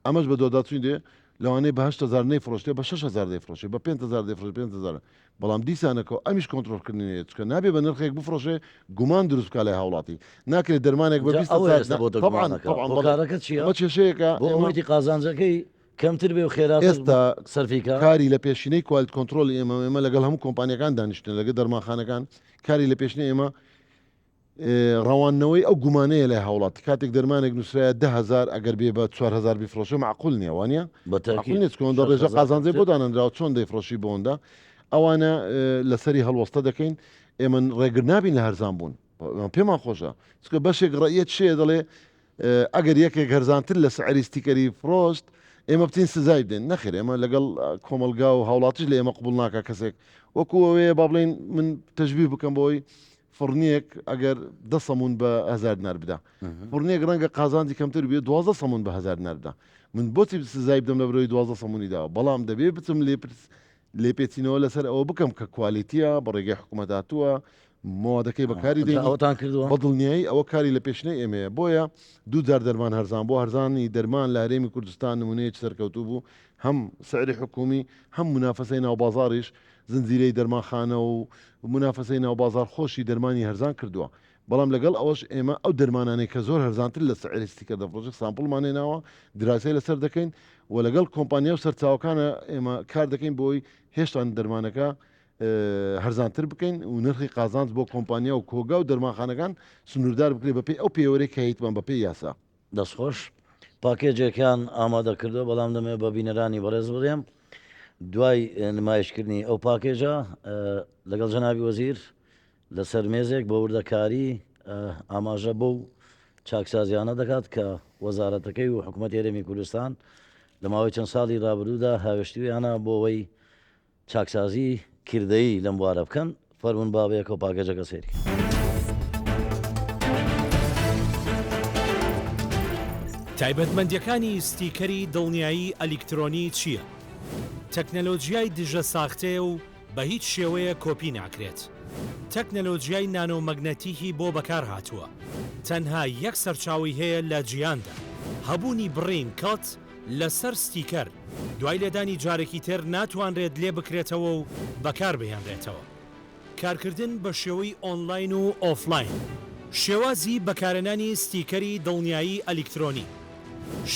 ئەمەش بە دواداچوون دێ لەوانەیە بە 8000 نەیفرۆشتێ بە 6000 دەیفرۆشێ بە 5000 دەیفرۆشێ 5000 بەڵام دیسانەکەوە ئەمیش کۆنترۆڵکردنی هەیە چونکە نابێ بە نرخێک بفرۆشێ گومان دروست بکا لای هاوڵاتی ناکرێت دەرمانێک بە جا 20 ئەوەیە هەزار ئێستا بۆتە طبعا گومانەکە طبعا بەڵێ هۆکارەکە چییە؟ ئەمە کێشەیەکە بۆ ئێمە ئەوەیتی قازانجەکەی کەمتر بێ و خێراتر ئێستا سەرفی کا؟ کاری لە پێشینەی quality control ی ئێمە ئێمە لەگەڵ هەموو کۆمپانیەکان دانیشتن لەگەڵ دەرمانخانەکان کاری لە پێشینەی ئێمە ڕەواندنەوەی ئەو گومانەیە لای هاوڵاتی کاتێک دەرمانێک نووسرایە 10,000 ئەگەر بێ بە 4,000 بیفرۆشێ معقول نییە وانە بە معقول نییە چونکە ئەوەندە ڕێژە قازانجی بۆ دانەنراوە چۆن دەیفرۆشی بۆندە ئەوانە لەسەری هەڵوەستە دەکەین ئێمە ڕێگر نابین لە هەرزان بوون پێمان خۆشە چونکە بەشێک ڕەئیەت شێ دەڵێ ئەگەر یەکێک هەرزانتر لە سعری ستیکەری فرۆشت ئێمە بچین سزای بدەین نەخێر ئێمە لەگەڵ کۆمەلگا و هاوڵاتیش لە ئێمە قبول ناکە کەسێک وەکو ئەوەیە با بڵێین من تەشبیه بکەم بۆی فڕنیەک ئەگەر دە سەمون بە هەزار دینار بدا فڕنیەک ڕەنگە قازانجی کەمتر بێ 12 سەمون بە هەزار دینار بدا من بۆچی سزای بدەم لە برۆی 12 سەمونی داوە بەڵام دەبێ بچم لێ پرس لێپێچینەوە لەسەر ئەوە بکەم کە quality ە بە ڕێگەی حکوومەت هاتووە. مەوادەکەی بەکاری دێنی. ئەوەتان کردووە؟ بە دڵنیایی ئەوە کاری لە پێشینەی ئێمەیە. بۆیە دوو جار دەرمان هەرزان بوو. هەرزانی دەرمان لە هەرێمی کوردستان نموونەیەکی سەرکەوتوو بوو. هەم سعری حکوومی، هەم مونافەسەی ناو بازاڕیش، زنجیرەی دەرمانخانە و مونافەسەی ناو بازاڕ خۆشی دەرمانی هەرزان کردووە. بەڵام لەگەڵ ئەوەش ئێمە ئەو دەرمانانەی کە زۆر هەرزانتر لە سعری ستیکەر دەفرۆشن sample مان هێناوە، دراسەی لەسەر دەکەین و لەگەڵ کۆمپانیا و سەرچاوەکانە ئێمە کار دەکەین بۆی هێشتان دەرمانەکە هەرزانتر بکەین و نرخی قازانج بۆ کۆمپانیا و کۆگا و دەرمانخانەکان سنووردار بکرێت بەپێی ئەو پێوەرەی کە هەیتمان بەپێی یاسا. دەستخۆش. پاکێجێکیان ئامادە کردووە بەڵام دەمەوێت بە بینەرانی بەڕێز بڵێم دوای نمایشکردنی ئەو پاکێجە لەگەڵ جەنابی وەزیر لەسەر مێزێک بە وردەکاری ئاماژە بەو چاکسازیانە دەکات کە وەزارەتەکەی و حکوومەتی هەرێمی کوردستان لە ماوەی چەند ساڵی رابردوودا هاوێشتویانە بۆ ئەوەی چاکسازی کردەیی لەم بوارە بکەن، فەرموون با بەیەکەوە پاکێجەکە سەیری کەین. تایبەتمەندیەکانی ستیکەری دڵنیایی ئەلیکترۆنی چییە؟ تەکنەلۆجیای دژە ساختەیە و بە هیچ شێوەیەک کۆپی ناکرێت. تەکنەلۆجیای نانۆمەگنەتیکی بۆ بەکار هاتووە. تەنها یەک سەرچاوەی هەیە لە جیهاندا. هەبوونی بڕین، cut، لەسەر ستیکەر، دوای لێدانی جارێکی تر ناتوانرێت لێ بکرێتەوە و بەکار بهێنرێتەوە. کارکردن بە شێوەی ئۆنلاین و ئۆفلاین. شێوازی بەکارهێنانی ستیکەری دڵنیایی ئەلیکترۆنی.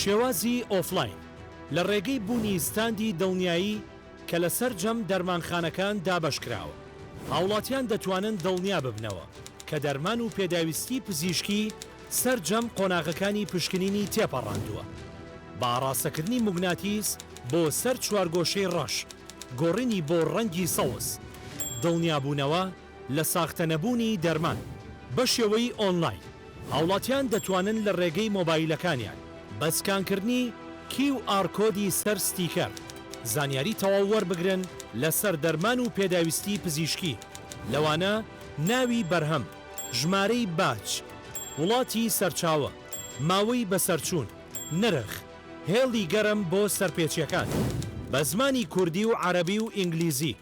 شێوازی ئۆفلاین، لە ڕێگەی بوونی ستاندی دڵنیایی کە لە سەرجەم دەرمانخانەکان دابەشکراوە، هاوڵاتیان دەتوانن دڵنیا ببنەوە کە دەرمان و پێداویستی پزیشکی سەرجەم قۆناغەکانی پشکنینی تێپەڕاندووە. بە ئاڕاستەکردنی موگناتیس بۆ سەر چوارگۆشەی ڕەش، گۆڕینی بۆ ڕەنگی سەوز، دڵنیابوونەوە لە ساختەنەبوونی دەرمان. بەشێوەی ئۆنلاین، هاوڵاتیان دەتوانن لە ڕێگەی مۆبایلەکانیان بە سکانکردنی QR کۆدی سەر ستیکەر، زانیاری تەواو وەربگرن لەسەر دەرمان و پێداویستی پزیشکی، لەوانە ناوی بەرهەم، ژمارەی باج، وڵاتی سەرچاوە، ماوەی بەسەرچوون، نرخ، هێڵی گەرم بۆ سەرپێچیەکان. بە زمانی کوردی و عەرەبی و ئینگلیزی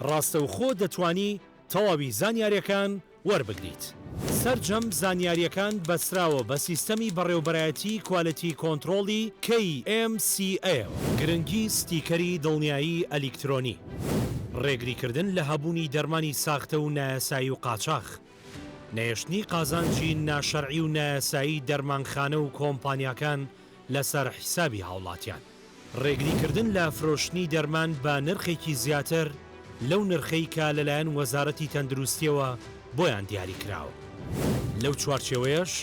ڕاستەوخۆ دەتوانی تەواوی زانیاریەکان وەربگریت. سەرجەم زانیاریەکان بەستراوە بە سیستەمی بەڕێوبەرایەتی کوالێتی کۆنتڕۆڵی KMCA ەوە. گرنگی ستیکەری دڵنیایی ئەلیکترۆنی. ڕێگریکردن لە هەبوونی دەرمانی ساختە و نایاسایی و قاچاخ. نەهێشتنی قازانجی ناشەرعی و نایاسایی دەرمانخانە و کۆمپانیاکان لەسەر حیسابی هاوڵاتیان. ڕێگریکردن لە فرۆشتنی دەرمان بە نرخێکی زیاتر لەو نرخەی کە لەلایەن وەزارەتی تەندروستییەوە بۆیان دیاریکراوە. لەو چوارچێوەیەش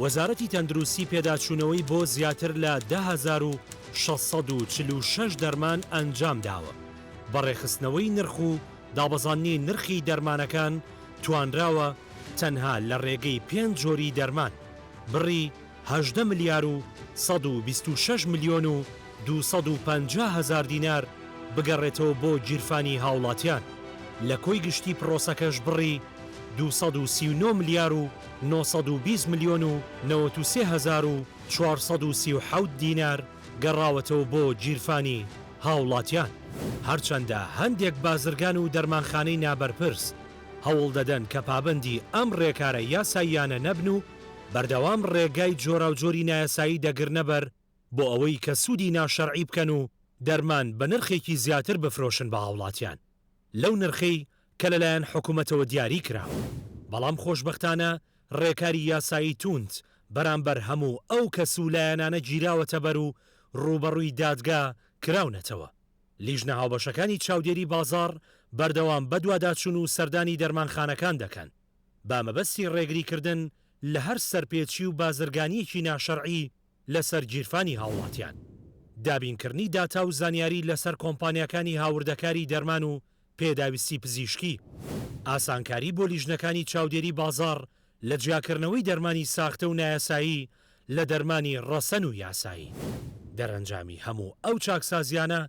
وەزارەتی تەندروستی پێداچوونەوەی بۆ زیاتر لە 10646 دەرمان ئەنجامداوە، بە ڕێکخستنەوەی نرخ و دابەزاندنی نرخی دەرمانەکان توانراوە تەنها لە ڕێگەی پێنج جۆری دەرمان بڕی 18 ملیار و 126 ملیۆن و 250 هەزار دینار بگەڕێتەوە بۆ گیرفانی هاوڵاتیان، لە کۆی گشتی پڕۆسەکەش بڕی 239 ملیار و 920 ملیۆن و 93 هەزار و 437 دینار گەڕاوەتەوە بۆ گیرفانی هاوڵاتیان. هەرچەندە هەندێک بازرگان و دەرمانخانەی نابەرپرس هەوڵدەدەن کە پابەندی ئەم ڕێکارە یاساییانە نەبن و بەردەوام ڕێگای جۆراوجۆری نایاسایی دەگرنەبەر بۆ ئەوەی کە سوودی ناشەرعی بکەن و دەرمان بە نرخێکی زیاتر بفرۆشن بە هاوڵاتیان لەو نرخەی کە لەلایەن حکومەتەوە دیاری کراوە، بەڵام خۆشبەختانە ڕێکاری یاسایی تووند بەرامبەر هەموو ئەو کەس و لایەنانە گیراوەتەبەر و ڕووبەڕووی دادگا کراونەتەوە. لیژنە هاوبەشەکانی چاودێری بازاڕ بەردەوام بەدواداچوون و سەردانی دەرمانخانەکان دەکەن بە مەبەستی ڕێگریکردن لە هەر سەرپێچی و بازرگانییەکی ناشەرعی لەسەر گیرفانی هاوڵاتیان. دابینکردنی داتا و زانیاری لەسەر کۆمپانیاکانی هاوردەکاری دەرمان و پێداویستی پزیشکی. ئاسانکاری بۆ لیژنەکانی چاودێری بازاڕ لە جیاکردنەوەی دەرمانی ساختە و نایاسایی لە دەرمانی ڕەسەن و یاسایی. دەرەنجامی هەموو ئەو چاکسازیانە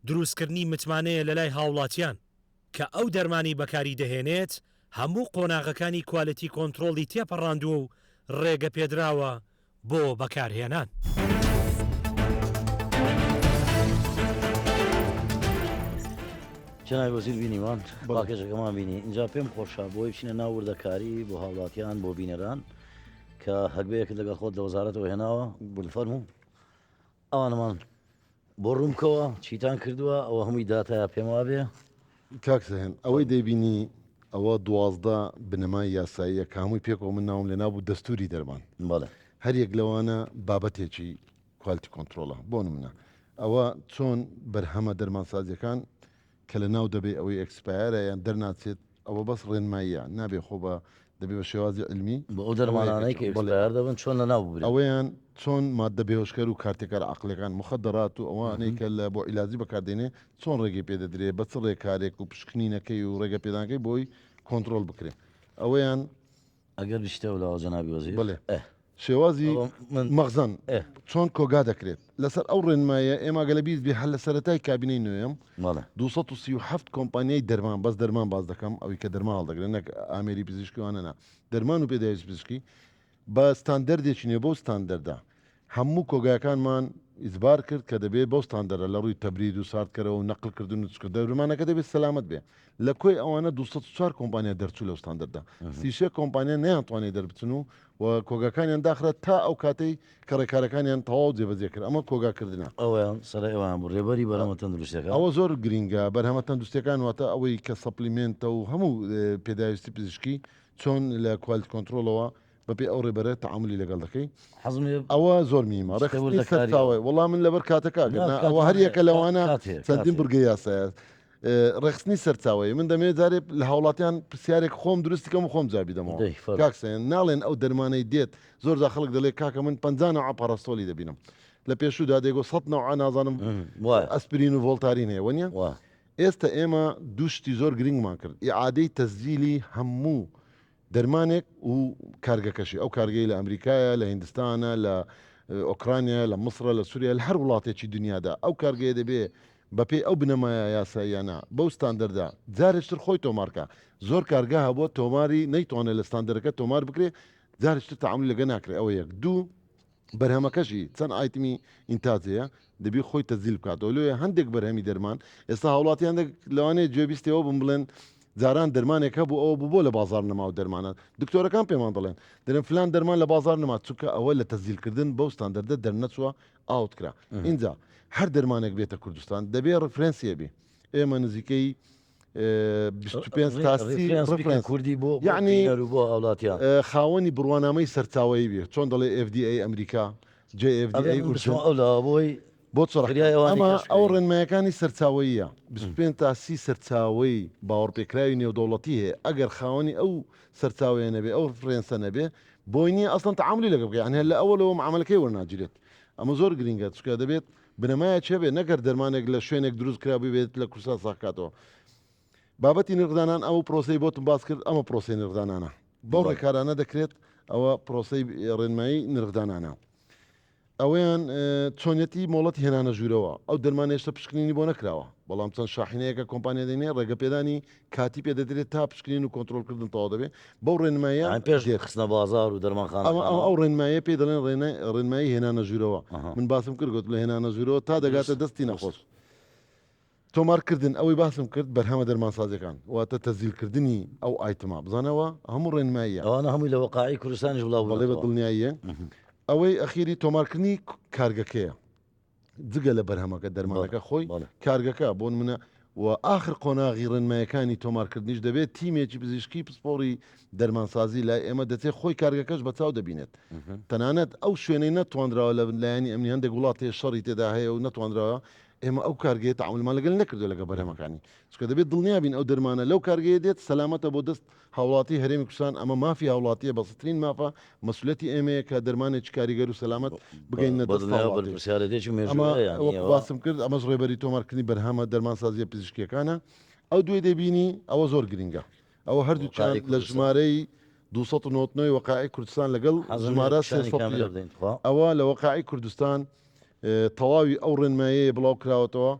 دروستکردنی متمانەیە لەلای هاوڵاتیان کە ئەو دەرمانەی بەکاری دەهێنێت هەموو قۆناغەکانی کوالێتی کۆنترۆڵی تێپەڕاندووە و ڕێگەپێدراوە بۆ بەکارهێنان. جەنابی وەزیر بینیمان پاکێجەکەمان بینی ئینجا پێم خۆشە بۆی بچینە ناو وردەکاری بۆ هاوڵاتیان بۆ بینەران کە هەگبەیەکت لەگەڵ خۆت لە وەزارەتەوە هێناوە فەرموو ئەوانەمان بۆ ڕوون بکەوە چیتان کردووە ئەوە هەمووی داتایە پێم وابێ. کاک سەهێن ئەوەی دەیبینی ئەوە 12 بنەمای یاساییە کە هەمووی پێکەوە من ناوم لێنابوو دەستوری دەرمان بەڵێ. هەر یەک لەوانە بابەتێکی quality control ە بۆ نمونە ئەوە چۆن بەرهەمە دەرمانسازیەکان کە لە ناو دەبێ ئەوەی expire ە یان دەرناچێت ئەوە بەس ڕێنماییە نابێ خۆ بە دەبێ بە شێوازی عیلمی بۆ ئەو دەرمانانەی کە expire دەبن چۆن لە ناو ببرێن؟ ئەوەیان چۆن ماددە بێهۆشکەر و کارتێکەرە عەقڵیەکان مخدرات و ئەوانەی کە لە بۆ عیلاجی بەکاردێنێ چۆن ڕێگەی پێ دەدرێ بە چ ڕێکارێک و پشکنینەکەی و ڕێگە پێدانەکەی بۆی کۆنترۆڵ بکرێ ئەوەیان ئەگەر بچیتە ئەولاوە جەنابی وەزیر بەڵێ شێوازی مەخزەن چۆن کۆگا دەکرێت لەسەر ئەو ڕێنمایە ئێمە گەلە بیست بێ هەر لە سەرەتای کابینەی نوێم 237 کۆمپانیای دەرمان بەس دەرمان باز دەکەم ئەوی کە دەرمان هەڵدەگرن نەک ئامێری پزیشکیوانە نا دەرمان و پێداویست پزیشکی بە ستاندەردێکی نوێ بەو ستاندەردە هەموو کۆگاکانمان ئیجبار کرد کە دەبێت بەو ستاندەرە لە ڕووی تەبرید و ساردکەرەوە و نەقلکردن و چکردە دەرمانەکە دەبێت سەلامەت بێ لە کۆی ئەوانە 204 کۆمپانیا دەرچوو لەو ستاندەردە 33 کۆمپانیا نەیانتوانی دەربچن و و کۆگاکانیان داخرا تا ئەو کاتەی کە ڕێکارەکانیان تەواو جێبەجێ کرد ئەمە کۆگاکردنە. ئەوەیان سەرای ئەوان بوو ڕێبەری بەرهەمە تەندروستیەکان. ئەوە زۆر گرینگە بەرهەمە تەندروستیەکان واتە ئەوەی کە supplement ە و هەموو پێداویستی پزیشکی چۆن لە quality control ەوە بەپێی ئەو ڕێبەرە تەعامولی لەگەڵ دەکەی. حەزم لێ ئەوە زۆر مهمە شتە ڕێکخستنی وردەکارییە. سەرچاوەی وەڵا من لەبەر کاتەکە نا گەر نا کات ئەوە هەر هەیە یەکە کات لەوانە کات هەیە کات چەندین هەیە. بڕگەی یاسایە ڕێکخستنی سەرچاوەیە من دەمەوێت جارێ لە هاوڵاتیان پرسیارێک خۆم دروستی کەم و خۆم جوابی دەمەوە دەی فەرموو. کاک سەیەن ناڵێن ئەو دەرمانەی دێت زۆر جار خەڵک دەڵێ کاکە من 50 نەوعە پاراستۆلی دەبینم لە پێشوودا دەیگۆ 100 نەوعە نازانم وایە. ئەسپرین و ڤۆڵتارین هەیە وەنیە وایە. ئێستا ئێمە دوو شتی زۆر گرنگمان کرد ئیعادەی تەسجیلی هەموو دەرمانێک و کارگەکەشی، ئەو کارگەی لە ئەمریکایە، لە هیندستانە، لە ئۆکرانیایە، لە میسرە، لە سوریایە، لە هەر وڵاتێکی دنیادا ئەو کارگەیە دەبێ بەپێی ئەو بنەمایە یاساییانە، بەو ستاندەردە جارێکی تر خۆی تۆمار کا. زۆر کارگە هەبووە تۆماری نەیتوانێ لە ستاندەرەکە تۆمار بکرێ، جارێکی تر تەعامولی لەگە ناکرێ، ئەوە یەک. دوو، بەرهەمەکەشی چەند item ی ئینتاج هەیە دەبی خۆی تەسجیل بکاتەوە لۆیە هەندێک بەرهەمی دەرمان ئێستا هاوڵاتی هەندێک لەوانەیە گوێبیستی ئەوە بن بڵێن جاران دەرمانێک هەبوو ئەوە بوو بۆ لە بازار نەما و دەرمانە دکتۆرەکان پێمان دەڵێن دەرێن فلان دەرمان لە بازار نەما چونکە ئەوە لە تەسجیلکردن بەو ستاندەردە دەرنەچووە out کرا ئینجا هەر دەرمانێک بێتە کوردستان دەبێ reference ی هەبێ ئێمە نزیکەی 25 تا 30 reference کوردی بۆ یعنی بینەر و بۆ هاوڵاتیان خاوەنی بڕوانامەی سەرچاوەیی بێ چۆن دەڵێ FDA ئەمریکا JFDA ئەبێ من ئوردن بچمە ئەو لاوە بۆی بۆ چڕ فریای ئەوانی ئەمە کەش ئەو بکەین. ڕێنمایەکانی سەرچاوەییە 25 تا 30 سەرچاوەی باوەڕپێکراوی نێودەوڵەتی هەیە ئەگەر خاوەنی ئەو سەرچاوەیە نەبێ ئەو reference ە نەبێ بۆی نییە ئەسڵەن تەعامولی لەگەڵ بکە یعنی هەر لە ئەوەلەوە معامەلەکەی وەرناگیرێت ئەمە زۆر گرینگە چونکە دەبێت بنەمایەکی هەبێت نەک هەر دەرمانێک لە شوێنێک دروست کرا ببێت لە کوردستان ساغ کاتەوە. بابەتی نرخدانان ئەو پرۆسەی بۆتم باس کرد ئەمە پرۆسەی نرخدانانە بەو ڕێکارانە دەکرێت ئەوە پرۆسەی ڕێنمایی نرخدانانە. ئەوەیان چۆنیەتی مۆڵەتی هێنانە ژوورەوە ئەو دەرمانە هێشتا پشکنینی بۆ نەکراوە بەڵام چەند شاحینەیەکە کۆمپانیا دێنێ ڕێگەپێدانی کاتی پێ دەدرێت تا پشکنین و کۆنترۆڵکردن تەواو دەبێت بەو ڕێنماییە یان پێش دێت. خستنە بازاڕ و ئەمە دەرمانخانەکانەوە. ئەو ڕێنماییە پێی دەڵێن ڕێنمایی هێنانە ژوورەوە. من باسم کرد گوتم لە هێنانە ژوورەوە تا دەگاتە دروستە دەستی دروستە. نەخۆش. تۆمارکردن ئەوەی باسم کرد بەرهەمە دەرمانسازیەکان واتە تەسجیلکردنی ئەو item ە بزانەوە هەموو ڕێنماییە. ئەوانە هەمووی لە وەقاعی کوردستانیش بڵاو بەڵێ بە بوونەتەوە. دڵنیاییە. ئەوەی ئەخیری تۆمارکردنی کارگەکەیە. جگە لە بەرهەمەکە دەرمانەکە خۆی کارگەکە بۆ نمونە و ئاخر قۆناغی ڕێنمایەکانی تۆمارکردنیش دەبێت تیمێکی پزیشکی پسپۆڕی دەرمانسازی لای ئێمە دەچێت خۆی کارگەکەش بە چاو دەبینێت تەنانەت ئەو شوێنەی نەتواندراوە لە لایەنی ئەمنی هەندێک وڵات هەیە شەڕی تێدا هەیە و نەتواندراوە ئێمە ئەو کارگەیە تەعامولمان لەگەل نەکردووە لەگەڵ بەرهەمەکانی چونکە دەبێت دڵنیا بین ئەو دەرمانە لەو کارگەیە دێت سەلامەتە بۆ دەست هاوڵاتی هەرێمی کوردستان ئەمە مافی هاوڵاتیە بەسیترین مافە مەسولەتی ئێمەیە کە دەرمانێکی کاریگەر و سەلامەت بگەینە دەست بەدڵنیاوە هاوڵاتی بەرپرسیارێتیەکی ئەمە مێژوویە یانی وەکو ئەوە باسم کرد ئەمەش ڕێبەری تۆمارکردنی بەرهەمە دەرمانسازیە پزیشکیەکانە ئەو دوێ دەبینی ئەوە زۆر گرنگە ئەوە هەردووکیان وەقاعی لە کوردستان ژمارەی 299 وەقاعی کوردستان لەگەڵ حەزم لێیە ژمارە پیشانی کامێرا 301 بدەین تخوا. ئەوە لە وەقاعی کوردستان تەواوی ئەو ڕێنمایەیە بڵاو کراوەتەوە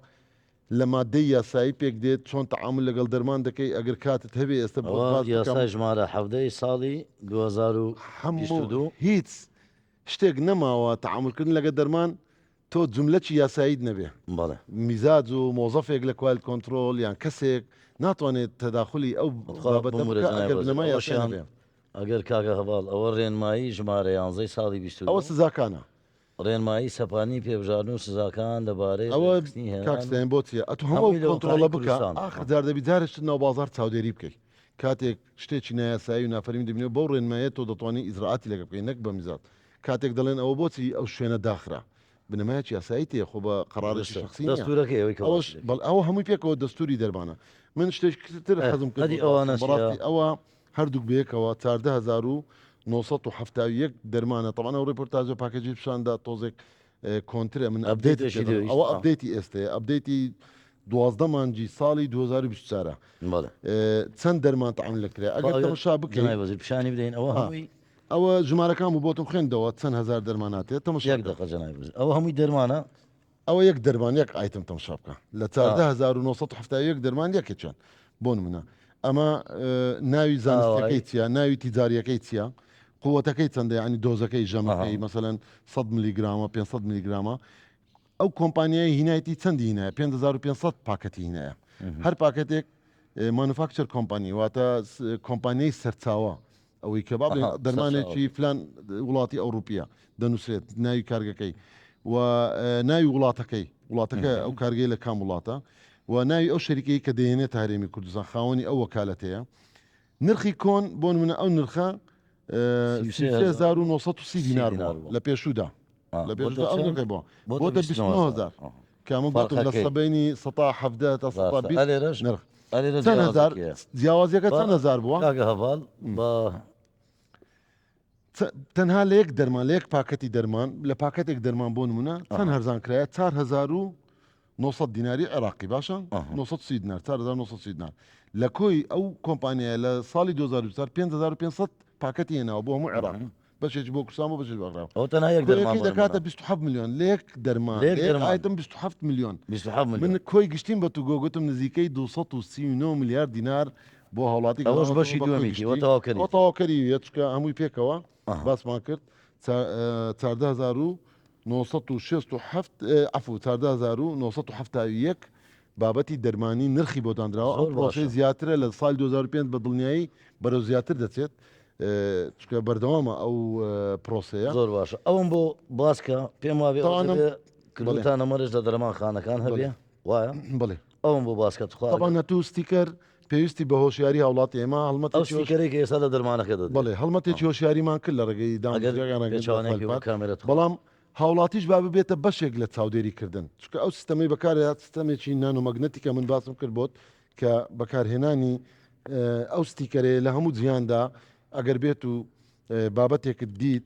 لە مادەی یاسایی پێک دێت چۆن تەعامول لەگەڵ دەرمان دەکەی ئەگەر کاتت هەبێ ئێستا بۆت ئەوە باس بکەم. یاسای ژمارە 17 ی ساڵی هەموو 2022. هیچ شتێک نەماوە تەعامول کردن لەگە دەرمان. تۆ جوملەکی یاساییت نەبێ بەڵێ. میزاج و مۆزەفێک لە quality control یان کەسێک ناتوانێت تەداخولی ئەو تخوا بابەتە بمورە بکا جەنابی ئەگەر وەزیر بنەمای یاسای ئەوەشیان نەبێ. ئەگەر کاکە هەڤاڵ ئەوە ڕێنمایی ژمارە یانزەی ساڵی ئەوە 22 سزاکانە. ڕێنمایی سەپاندنی پێبژاردن و سزاکان لەبارەی ئەوە ڕێکخستنی کاک هێنان و سلێمان بۆ چیە ئەتوو هەموو هەمووی ئەو لە کۆنتڕۆڵە وەکالەی بکە کوردستان. ئاخر جار دەبی جارێ شتت ناو بازاڕ چاودێری بکەی کاتێک شتێکی نایاسایی و نافەرمی دەبینەوە بەو ڕێنماییە تۆ دەتوانی ئیجرائاتی لەگە بکەی نەک بە میزاج کاتێک دەڵێن ئەوە بۆچی ئەو شوێنە داخرا بنەمایەکی یاسایی تێیە خۆ بە قەرارێکی دروستە شەخسی نییە دەستورەکەی ئەوەی کە ئەوەش باسی دەکەی. بەڵێ ئەوە هەمووی پێکەوە دەستوری دەرمانە من شتێکی تر ئه حەزم کرد ئەدی بۆت ئەوانە باسم چیە؟ بەڕاستی ئەوە هەردووک بەیەکەوە 14971 دەرمانە تەبعەن ئەو ڕێپۆرتاجە package ی پیشاندا تۆزێک کۆنترە من update ی update ێکی پێ دەڵێم دەویست ئەوە ئا. update ی ئێستەیە update ی 12 مانگی ساڵی 2024 بەڵێ. چەند دەرمان تەعامل کرا خۆ ئەگەر ئەگەر تەمەشا بکەی جەنابی وەزیر پیشانی بدەین ئەوە ها هەمووی ئەوە ژمارەکان بوو بۆتم خوێندەوە چەند هەزار دەرمان هاتێ تەمەشا یەک بکە. دەقە جەنابی وەزیر ئەوە هەمووی دەرمانە؟ ئەوە یەک دەرمان یەک item تەمەشا بکە لە 14971 دەرمان یەکێکیان بۆ نمونە ئەمە ناوی زانستیەکەی چیە ناوی تیجاریەکەی چیە قوتەکەی چەندە یعنی دۆزەکەی ژەمەکەی مەسەلەن 100 ملیگرامە 500 ملیگرامە ئەو کۆمپانیای هینایتی چەندی هینایە 5500 پاکەتی هینایە هەر پاکەتێک manufacture company واتە کۆمپانیای سەرچاوە ئەوەی کە با بڵێین دەرمانێکی فلان وڵاتی ئەوروپیە دەنووسرێت ناوی کارگەکەی و ناوی وڵاتەکەی وڵاتەکە ئەو کارگەی لە کام وڵاتە و ناوی ئەو شەریکەی کە دەێنێت هەرێمی کوردستان خاوەنی ئەو وەکالەتەیە نرخی کۆن بۆ نمونە ئەو نرخە 1930 دینار بووە لە پێشوودا لە پێشوودا ئەو نرخی بووە بۆتە 29000 کە ئەمە گوتم لە سەبەینی سەتا حەڤدە تا سەتا بیست ئەلێرەش نرخ ئەلێرە چەند هەزار جیاوازەکەیە. جیاوازیەکە چەند هەزار بووە؟ کاکە هەڤاڵ بە تەنها لە یەک دەرمان لە یەک پاکەتی دەرمان لە پاکەتێک دەرمان بۆ نمونە چەند هەرزان کرایە 4900 دیناری عێراقی باشە 930 دینار 4930 دینار لە کۆی ئەو کۆمپانیایە لە ساڵی 2024 5500 پاکەتی هێناوە بۆ هەموو عێراق بەشێکی بۆ کوردستان بۆ بەشێکی بۆ عێراق ئەوە تەنها یەک دەرمان کۆیەکەی بۆ دەکاتە نمونە. 27 ملیۆن لە یەک دەرمان لە یەک لە یەک دەرمان. item 27 ملیۆن 27 من ملیۆن کۆی گشتیم بە تو گۆ گوتم نزیکەی 239 ملیار دینار بۆ هاوڵاتی ئەوەش گەڕاوەتەوە بەشی بە کۆی دووەمیتی گشتی ئەوە تەواوکەری ئەوە تەواوکەری یە چونکە هەمووی پێکەوە ئەها. باسمان کرد 14967 عەفو 14971 بابەتی دەرمانی نرخی بۆ دانراوە ئەو زۆر پرۆسەی باشە. زیاترە لە ساڵی 2005 بە دڵنیایی بەرەو زیاتر دەچێت چونکە بەردەوامە ئەو پرۆسەیە. زۆر باشە ئەوم بۆ باس کە پێم وابێ ئەوە تاوانم دەبێ بەڵێ. کردوتانە مەرج لە دەرمانخانەکان هەبێ بەڵێ. وایە؟ بەڵێ. ئەوم بۆ باس کە تخوا تەبعەن ئەتوو ستیکەر پێویستی بە هۆشیاری هاوڵاتی ئێمە ئەو هەڵمەتێکی هۆش ستیکەرەی کە ئێستا لە دەرمانەکە دەدرێت. بەڵێ هەڵمەتێکی هۆشیاریمان کرد لە ڕێگەی ئەگەر دامەزراوەکان ڕێگەی پێچەوانەیەکی وەک فەلپات کامێرە تخوا. بەڵام هاوڵاتیش با ببێتە بەشێک لە چاودێری کردن چونکە ئەو سیستەمەی بەکارهات سیستەمێکی nanomagnetic ە من باسم کرد بۆت کە بەکارهێنانی ئەو ستیکەرەیە لە هەموو جیهاندا ئەگەر بێت و بابەتێکت دیت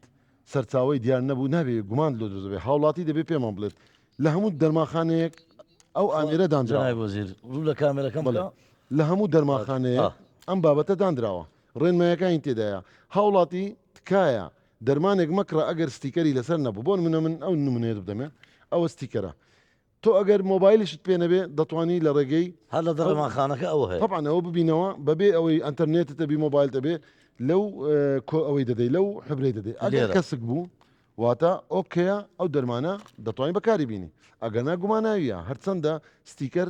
سەرچاوەی دیار نەبوو نابێ گومان لۆ دروست بێ هاوڵاتی دەبێ پێمان بڵێت لە هەموو دەرمانخانەیەک ئەو ئامێرە دانراوە. جەنابی وەزیر ڕوو لە کامێرەکەم بەڵێ بکە. لە هەموو دەرمانخانەیەک ئەم بابەتە دانراوە ڕێنمایەکانی تێدایە هاوڵاتی تکایە دەرمانێک مەکڕە ئەگەر ستیکەری لەسەر نەبوو بۆ نمونە من ئەو نمونەیەت بدەمێ ئەوە ستیکەرە تۆ ئەگەر مۆبایلیشت پێ نەبێ دەتوانی لە ڕێگەی هەر لە دەرمانخانەکە ئەوە هەیە طبعا ئەوە ببینەوە بەبێ ئەوەی ئەتەرنێتت هەبی مۆبایلت هەبێ لەو کۆ ئەوەی دەدەی لەو حبرەی دەدەی ئەگەر کەسک بوو واتە okay ە ئەو دەرمانە دەتوانانی بەکاری بینی ئەگەر نا گوماناویە هەرچەندە ستیکەر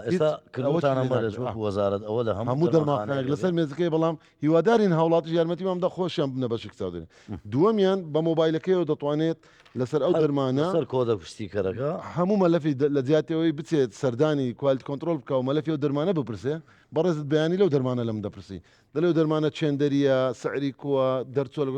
ئێستا کردوتانە مەرج وەکو وەزارەت ئەوە لە هەموو دەرمانخانەیەک لەسەر مێزەکەی بەڵام هیوادارین هاوڵاتیش یارمەتیمان بدە خۆشیان ببنە بەشێک چاودێری دووەمیان بە مۆبایلەکەیەوە دەتوانێت لەسەر ئەو دەرمانە سەر کۆدە ستیکەرەکە هەموو مەلەفی لە جیاتی ئەوەی بچێت سەردانی quality control بکا و مەلەفی ئەو دەرمانە بپرسێ بەڕێزت بەیانی لەو دەرمانە لە من دەپرسی دەلێ ئەو دەرمانە چێندەریە سعری کووە دەرچووە لە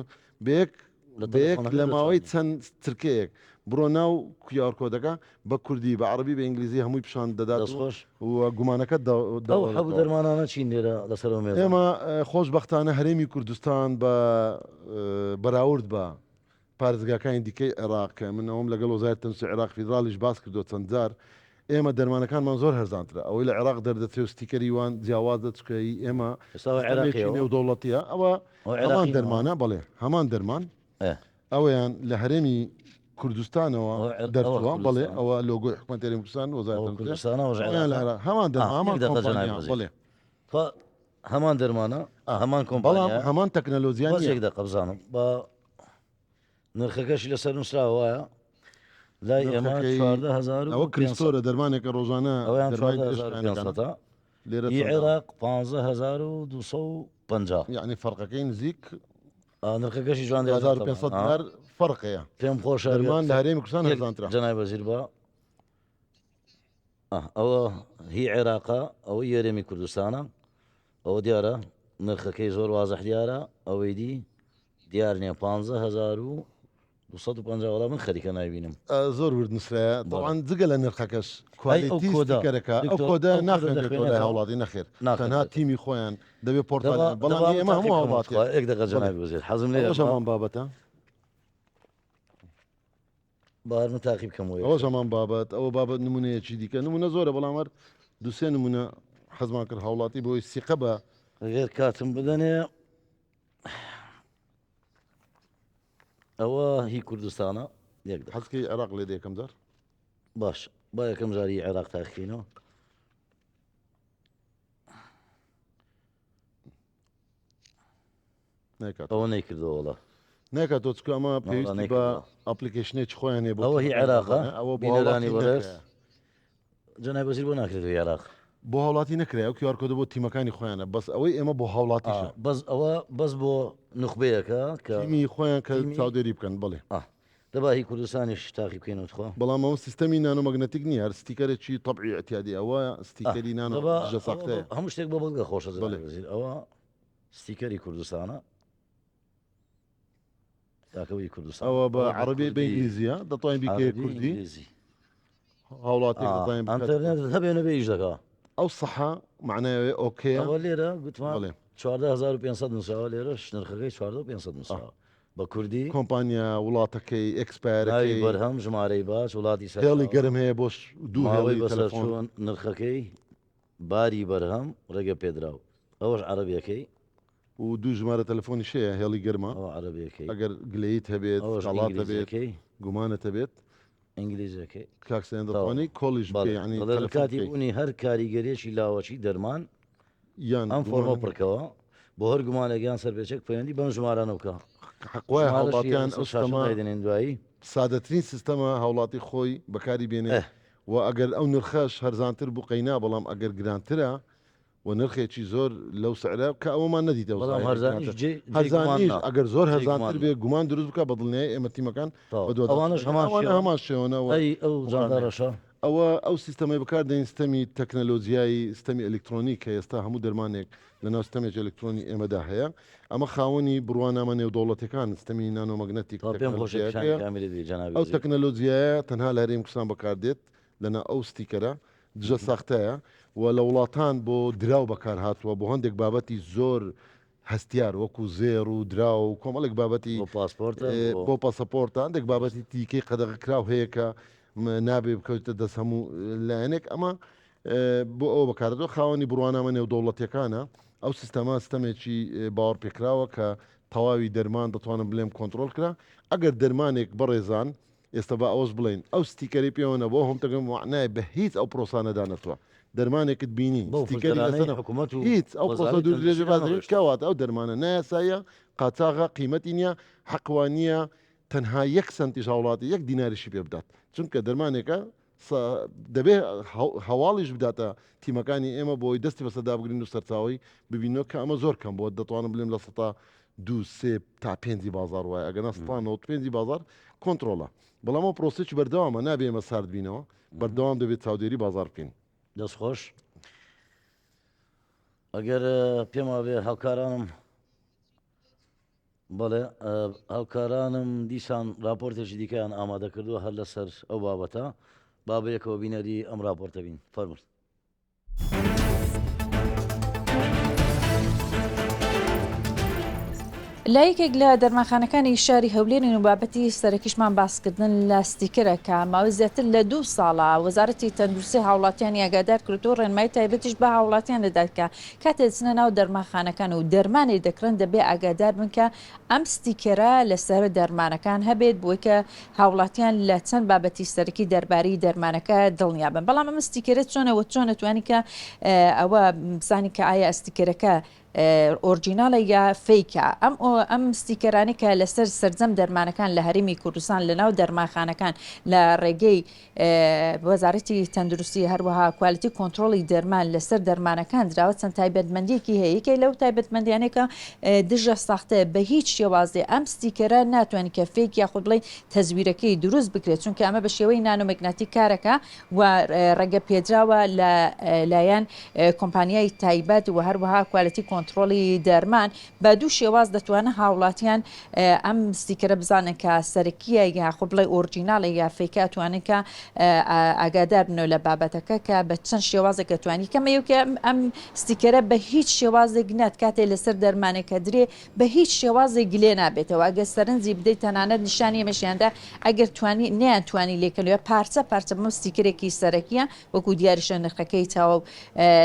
بە یەک لە بە یەک تەلەفۆنەکە لە ماوەی دەتوانی. چەند چرکەیەک بڕۆ ناو QR code ەکە بە کوردی بە عەڕەبی بە ئینگلیزی هەمووی پیشان دەدات دەست و خۆش. و گومانەکەت ئەو حەب و دەڕەوێتەوە. دەرمانانە چین لێرە لەسەر ئەو مێزانە؟ ئێمە خۆشبەختانە هەرێمی کوردستان بە بەراورد بە پارێزگاکانی دیکەی عێراق کە من ئەوەم لەگەڵ وەزارەتی تەندروستی عێراق فیدراڵیش باس کردووە چەند جار ئێمە دەرمانەکانمان زۆر هەرزانترە ئەوەی لە عێراق دەردەچێ و ستیکەری وان جیاوازە چونکە هی ئێمە ئێستا ئەوە سیستەمێکی عێراقییە؟ نێودەوڵەتییە ئەوە ئەوە هەمان عێراقی نییە؟ دەرمانە بەڵێ هەمان دەرمان ئێ. ئەوەیان لە هەرێمی کوردستانەوە ئەوە عێر- ئەوە دەرچووە بەڵێ کوردستان. ئەوە لۆگۆی حکومەتی هەرێمی کوردستان وەزارەتی ئەوە تەندروستیە کوردستانە ئەوەش ئەویان لە عێراقە؟ عێراق هەمان ئا دەرمان هەمان یەک دەقە جەنابی کۆمپانیا وەزیر. بەڵێ تخوا هەمان دەرمانە هەمان بەڵام کۆمپانیایە هەمان تەکنەلۆجیا بەس نییە یەک دەقە بزانم با نرخەکەشی لەسەر نووسراوە وایە؟ لای ئێمە نرخەکەی 14500 ئەوە کریستۆرە دەرمانێکە ڕۆژانە ئەویان دەرمانی درێژخایەنەکانە 14500 لێرە ئی چەندە؟ عێراق 15250. یعنی فەرقەکەی نزیک نرخەکەشی جوان دیارە 1500 دینار فەرق هەیە. پێم خۆشە دەرمان لە هەرێمی کوردستان هەرزانترە. جەنابی وەزیر با ئەوە هی عێراقە ئەوە یەرێمی کوردستانە ئەوە دیارە نرخەکەی زۆر وازح دیارە ئەوەی دی دیار نییە 15250 وڵا من خەریکە نایبینم. زۆر ورد نووسرایە تەوان جگە لە نرخەکەش ئەی ئەو quality کۆدە ستیکەرەکە ئەو دکتۆر کۆدە ئەو کۆدە ناخوێنرێتەوە لای دەخوێنێتەوە؟ هاوڵاتی نەخێر تەنها ناخوێنرێتەوە. تیمی خۆیان دەبێ دەبا پۆرتالیان بەڵام دەبا هی من ئێمە تاقی هەموو بکەمەوە هاوڵاتیە تخوا یەک دەقە بەڵێ جەنابی وەزیر حەزم لێیە ئەوەش با هەمان بابەتە. با هەر من تاقی بکەمەوە ئەوەش یەکسەر. هەمان بابەت ئەوە بابەت نمونەیەکی دیکە نمونە زۆرە بەڵام هەر دوو سێ نمونە حەزمان کرد هاوڵاتی بۆی سیقە بە گەر کاتم بدەنێ ئەوە هی کوردستانە یەک دەق. حەزکەی عێراق لێ دێ یەکەم جار. باش با یەکەم جار هی عێراق تاقیکەینەوە. نایکات. ئەوە نەیکردەوە وەڵا. نایکاتەوە چونکە ئەمە وەڵا پێویستی بە نەیکردەوە. application ێکی خۆیان هەیە بۆ ئەوە هی تیمەکانی عێراقە خۆیان ئەوە بۆ بینەرانی هاوڵاتی بەڕێز. نەکرایە. جەنابی وەزیر بۆ ناکرێت هی عێراق؟ بۆ هاوڵاتی نەکرایە ئەو QR code ە بۆ تیمەکانی خۆیانە بەس ئەوەی ئێمە بۆ هاوڵاتیشە. بەس ئەوە بەس بۆ نوخبەیەکە کە تیمی خۆیان کە تیمی چاودێری بکەن بەڵێ. ئا دەبا هی کوردستانیش تاقی بکەینەوە تخوا. بەڵام ئەوە سیستەمی نانۆمەگنەتیک نییە هەر ستیکەرێکی تەبعی ئیعتیادی ئەوە ستیکەری نانۆ دەبا دژە ئەوە ساختەیە. هەموو شتێک بۆ بەڵگە خۆشە جەنابی بەڵێ. وەزیر ئەوە ستیکەری کوردستانە. کاکە وی کوردستان ئەوە بە ئەوە بە عەڕەبی بە کوردی ئینگلیزیە دەتوانین بیکەیە عەرەبی کوردی ئینگلیزی هاوڵاتیەک دەتوانین بکات ئەنتەرنێت هەبێ نەبێ ئیش دەکا. ئەو سەحە مەعنای ئەوەیە ئۆکەیە. ئەوە لێرە گوتمان بەڵێ. 14500 نووسراوە لێرەش نرخەکەی 14500 نووسراوە بە کوردی. کۆمپانیا وڵاتەکەی ناوی expire ەکەی. بەرهەم ژمارەی باج وڵاتی هێڵی سەرچاوە گەرم هەیە بۆ دوو ماوەی هێڵی تەلەفۆن. بەسەرچوون نرخەکەی باری بەرهەم ڕێگە پێدراو ئەوەش عەرەبیەکەی. و دوو ژمارە تەلەفۆنیش هەیە هێڵی گەرمە ئەوە عەرەبیەکەی. ئەگەر گلەییت هەبێت ئەوەش سکاڵات هەبێت ئینگلیزیەکەی. گومانت هەبێت. ئینگلیزیەکەی. کاک سەیان تەواو. دەتوانی call یش بەڵێ بکەی یانی دەڵێ لە تەلەفۆن کاتی بکەی. بوونی هەر کاریگەریەکی لاوەکی دەرمان یان ئەم فۆرمە گومانت. پڕکەوە بۆ هەر گومانێک یان سەرپێچێک پەیوەندی بەم ژمارانە بکە. حەق وایە ژمارەشی هاوڵاتیان لەسەر ئەو شاشە ستەمە دایدەنێین دوایی. سادەترین سیستەمە هاوڵاتی خۆی بەکاری بێنێ ئه. و ئەگەر ئەو نرخەش هەرزانتر بوو قەینا بەڵام ئەگەر گرانترە و نرخێکی زۆر لەو سعرە کە ئەوەمان نەدیتەوە بەڵام سعرێکی هەرزانیش گرانتر. جێ جێی گومان هەرزانیش نا ئەگەر زۆر جێی هەرزانتر گومان نا. بێ گومان دروست بکە بە دڵنیایی ئێمە تیمەکان تەواو بەدواداچوون ئەوانەش دەکەن هەمان ئەوانە شێوەن هەمان شێوەنە و ئەی ئەو مقارنەیە. جانتا ڕەشە؟ ئەوە ئەو سیستەمەی بەکار دێنین ستەمی تەکنەلۆجیای ستەمی ئەلیکترۆنی کە ئێستا هەموو دەرمانێک لەناو ستەمێکی ئەلیکترۆنی ئێمەدا هەیە ئەمە خاوەنی بڕوانامە نێودەوڵەتیەکان ستەمی نانۆمەگنەتیک تەواو پێم خۆشە پیشانی تەکنەلۆجیایەکەیە کامێرەی بدەی جەنابی ئەو وەزیر. تەکنەلۆجیایە تەنها لە هەرێمی کوردستان بەکار دێت لەناو ئەو ستیکەرە دژە ساختەیە و لە وڵاتان بۆ دراو بەکار هاتووە بۆ هەندێک بابەتی زۆر هەستیار وەکو زێڕ و دراو و کۆمەڵێک بابەتی بۆ پاسپۆرتە بۆ بۆ پاسەپۆرتە هەندێک بابەتی دیکەی قەدەغەکراو هەیە کە نابێ بکەوێتە دەست هەموو لایەنێک ئەمە بۆ ئەوە بەکاردەوە خاوەنی بڕوانامە نێودەوڵەتیەکانە ئەو سیستەمە ستەمێکی باوەڕپێکراوە کە تەواوی دەرمان دەتوانم بلێم کۆنترۆل کرا ئەگەر دەرمانێک بەڕێزان ئێستا با ئەوەش بڵێین ئەو ستیکەرەی پێوە نەبوو ئەو هەمتەکە مەعنای بە هیچ ئەو پرۆسانەدا نەچووە دەرمانێکت بینی بەو ستیکەری فلتەرانەی لەسەر حکوومەت و هیچ ئەو پرۆسە وەزارەتی دوور درێژە تەندروستی باس دەکرێت نەڕۆیشتووە. کەواتە ئەو دەرمانە نایاساییە قاچاغە قیمەتی نییە حەق وا نییە تەنها یەک سەنتیش هاوڵاتی یەک دیناریشی پێ بدات چونکە دەرمانێکە دەبێ هەواڵیش بداتە تیمەکانی ئێمە بۆی دەستی بەسەردا بگرین و سەرچاوەی ببینەوە کە ئەمە زۆر کەم بووە دەتوانم بلێم لە سەتا دوو سێ تا پێنجی بازار وایە ئەگەنا سەتا 95 بازار کۆنترۆڵە بەڵام ئەو پرۆسێکی بەردەوامە نابێ ئێمە سارد بینەوە بەردەوام دەبێت چاودێری بازار بکەین. دەست خۆش ئەگەر پێم وابێ هاوکارانم بەڵێ هاوکارانم دیسان راپۆرتێکی دیکەیان ئامادە کردووە هەر لەسەر ئەو بابەتە با بەیەکەوە بینەری ئەم راپۆرتە بین فەرموون. لە یەکێک لە دەرمانخانەکانی شاری هەولێرین و بابەتی سەرەکیشمان باسکردن لە ستیکەرە کە ماوەی زیاتر لە دوو ساڵە وەزارەتی تەندروستی هاوڵاتیانی ئاگادار کردو ڕێنمایی تایبەتیش بە هاوڵاتیان دەدات کە کاتێ دەچنە ناو دەرمانخانەکان و دەرمانێ دەکڕن دەبێ ئاگادار بن کە ئەم ستیکەرە لەسەر دەرمانەکان هەبێت بۆی کە هاوڵاتیان لە چەند بابەتی سەرەکی دەربارەی دەرمانەکە دڵنیا بن بەڵام ئەم ستیکەرە چۆنە وە چۆن ئەتوانی کە ئەوە بزانین کە ئایا ستیکەرەکە ئۆرجیناڵە یا فەیکە؟ ئەم ئەم ستیکەرانەی کە لەسەر سەرجەم دەرمانەکان لە هەرێمی کوردستان لە ناو دەرمانخانەکان لە ڕێگەی وەزارەتی تەندروستی هەروەها quality control ی دەرمان لەسەر دەرمانەکان دراوە چەند تایبەتمەندیەکی هەیە یەکێک لەو تایبەتمەندیانەی کە دژە ساختەیە بە هیچ شێوازێ ئەم ستیکەرە ناتوانین کە fake یاخود بڵێین تەزویرەکەی دروست بکرێت چونکە ئەمە بە شێوەی نانۆمەگناتیک کارەکە و ڕێگە پێدراوە لە لایەن کۆمپانیای تایبەت و هەروەها quality control ی دەرمان بە دوو شێواز دەتوانن هاوڵاتیان ئەم ستیکەرە بزانن کە سەرەکیە یاخود بڵێ ئۆرجیناڵە یا fake ە ئەتوانن کە ئاگادار بنەوە لە بابەتەکە کە بە چەند شێوازێک ئەتوانی کەمە یەکێ ئەم ستیکەرە بە هیچ شێوازێک نات کاتێ لەسەر دەرمانێکە درێ بە هیچ شێوازێک گلێ نابێتەوە ئەگەر سەرنجی بدەیت تەنانەت نیشانی ئێمەشیاندا ئەگەر توانی نیان توانی لێکەنەوە پارچە پارچە بەم ستیکەرێکی سەرەکیە وەکو دیاریشە نرخەکەی تەواو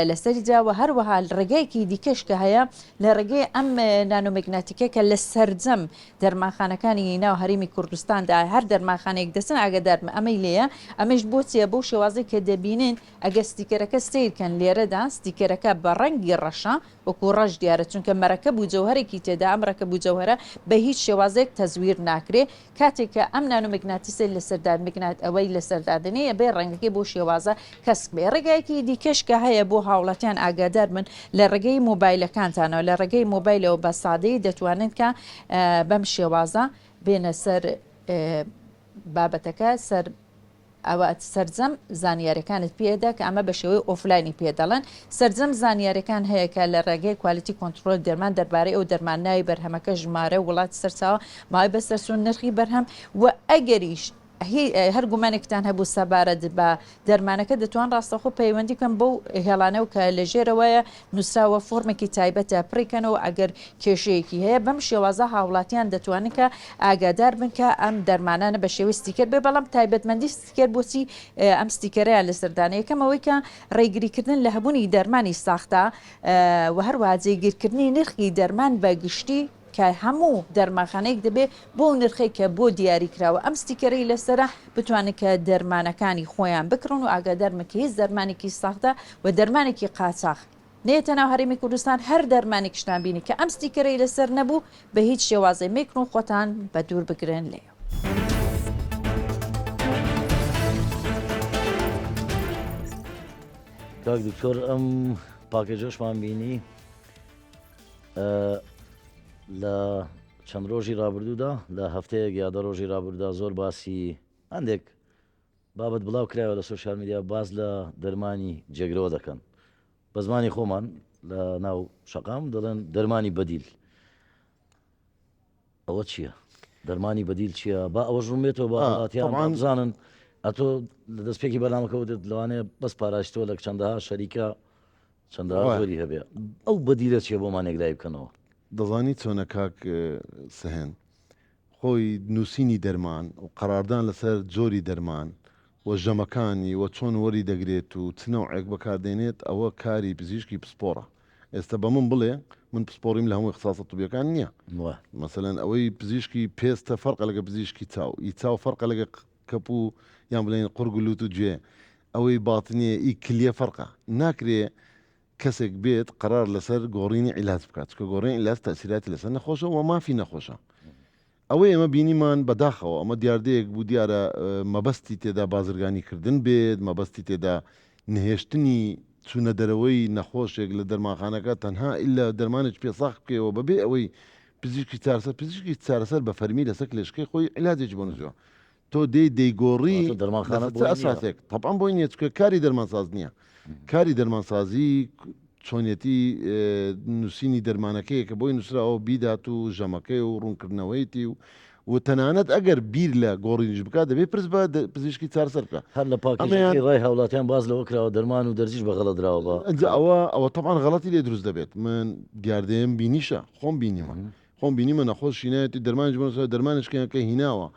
لەسەری دراوە هەروەها ڕێگایەکی دیکەش کە هەیە لە ڕێگەی ئەم نانۆمەگناتیکە کە لە سەرجەم دەرمانخانەکانی ناو هەرێمی کوردستاندا هەر دەرمانخانەیەک دەچن ئاگاداربن ئەمەی لێیە ئەمەیش بۆچیە بەو شێوازەی کە دەبینن ئەگەر ستیکەرەکە سەیرکەن لێرەدا ستیکەرەکە بە ڕەنگی ڕەشە وەکو ڕەش دیارە چونکە مەرەکەب و جەوهەرێکی تێدا ئەم ڕەکەب و جەوهەرە بە هیچ شێوازێک تەزویر ناکرێ کاتێک کە ئەم نانۆمگناتیسەی لەسەر دا مگنات ئەوەی لەسەر دادەنێی ئەبێ ڕەنگەکەی بەو شێوازە کەسک بێ ڕێگایەکی دیکەش کە هەیە بۆ هاوڵاتیان ئاگادار بن لە ڕێگەی مۆبایلەکانتانەوە لە ڕێگەی مۆبایلەوە بە سادەیی دەتوانن کە بەم شێوازە بێنە سەر بابەتەکە سەر ئەوە سەرجەم زانیاریەکانت پێ ئەدا کە ئەمە بە شێوەی ئۆفلاینی پێ دەڵێن سەرجەم زانیاریەکان هەیە کە لە ڕێگەی quality control دەرمان دەربارەی ئەو دەرمان ناوی بەرهەمەکە ژمارە وڵاتی سەرچاوە ماوەی بەسەرچوون نرخی بەرهەم و ئەگەریش هەر گومانێکتان هەبوو سەبارەت بە دەرمانەکە دەتوان ڕاستەخۆ پەیوەندی بکەن بەو هێڵانەوە کە لە ژێرەوەیە نووسراوە فۆرمێکی تایبەتە پڕیکەنەوە ئەگەر کێشەیەکی هەیە بەم شێوازە هاوڵاتیان دەتوانن کە ئاگادار بن کە ئەم دەرمانانە بە شێوەی ستیکەر بێ بەڵام تایبەتمەندی ستیکەر بۆچی ئەم ستیکەرەیان لەسەر دانە یەکەم ئەوەی کە ڕێگریکردن لە هەبوونی دەرمانی ساختە و هەروەها جێگیرکردنی نرخی دەرمان بە گشتی کە هەموو دەرمانخانەیەک دەبێ بەو نرخەی کە بۆ دیاری کراوە ئەم ستیکەرەی لەسەرە بتوانن کە دەرمانەکانی خۆیان بکڕن و ئاگادار بن کە هیچ دەرمانێکی ساختە و دەرمانێکی قاچاخ نەیەتە ناو هەرێمی کوردستان هەر دەرمانێکیشتان بینی کە ئەم ستیکەرەی لەسەر نەبوو بە هیچ شێوازێ مەیکڕن و خۆتان بە دوور بگرن لێی. کاک دکتۆر ئەم پاکێجەشمان بینی لە چەند ڕۆژی ڕابردوودا لە هەفتەیەک یا دە ڕۆژی ڕابردوودا زۆر باسی هەندێک بابەت بڵاو کرایەوە لە سۆشیال میدیا باس لە دەرمانی جێگرەوە دەکەن بە زمانی خۆمان لە ناو شەقام دەڵێن دەرمانی بەدیل ئەوە چییە؟ دەرمانی بەدیل چییە؟ با ئەوەش ڕوون بێتەوە با هاوڵاتیان بزانن ئەتۆ لە دەستپێکی بەرنامەکە وتت لەوانەیە بەس پاراستۆ لە چەندەها شەریکە چەندەها زۆری هەبێ ئەو بەدیلە چیە بۆمان یەکلایی بکەنەوە؟ دەزانی چۆنە کاک سەهێن خۆی نووسینی دەرمان و قەراردان لەسەر جۆری دەرمان و ژەمەکانی و چۆن وەری دەگرێت و چ نەوعێک بەکاردێنێت ئەوە کاری پزیشکی پسپۆڕە ئێستا بە من بڵێ من پسپۆڕیم لە هەموو اختصاصە طبیەکان نییە مەسەلەن ئەوەی پزیشکی پێستە فەرقە لەگە پزیشکی چاو ئی چاو فەرقە لەگە کەپ و یان بڵێن قورگ و لوت و گوێ ئەوەی باتنیە ئی کلیە فەرقە ناکرێ کەسێک بێت قەرار لەسەر گۆڕینی عیلاج بکات چونکە گۆڕینی عیلاج تەئسیراتی لەسەر نەخۆشە و مافی نەخۆشە ئەوەی ئێمە بینیمان بەداخەوە ئەمە دیاردەیەک بوو دیارە مەبەستی تێدا بازرگانی کردن بێت مەبەستی تێدا نەهێشتنی چوونە دەرەوەی نەخۆشێک لە دەرمانخانەکە تەنها ئیلا دەرمانێکی پێ ساغ بکەیەوە بەبێ ئەوەی پزیشکی چارەسەر پزیشکی چارەسەر بە فەرمی لەسەر کلێشکەی خۆی عیلاجێکی بۆ نووسیوە تۆ دێی دەیگۆڕی واتە دەرمانخانە لەسەر چ بۆی نییە؟ ئەساسێک؟ تەبعەن بۆی نییە چونکە کاری دەرمانساز نییە کاری دەرمانسازی چۆنیەتی نووسینی دەرمانەکەیە کە بۆی نووسراوە بیدات و ژەمەکەی و ڕوونکردنەوەیتی و و تەنانەت ئەگەر بیر لە گۆڕینیش بکات دەبێت پرس بە پزیشکی چارەسەر بکات هەر لە ئەمەیان پاکێجەکەی ڕای هاوڵاتیان باس لەوە کراوە دەرمان و دەرزیش بە غەڵەت دراوە بە ئینجا ئەوە ئەوە تەبعەن غەڵەتی لێ دروست دەبێت من دیاردەیەم بینیشە خۆم بینیومە خۆم بینیمە نەخۆش شینایەتی دەرمانیش بۆ نووسراوە دەرمانیش کە هیناوە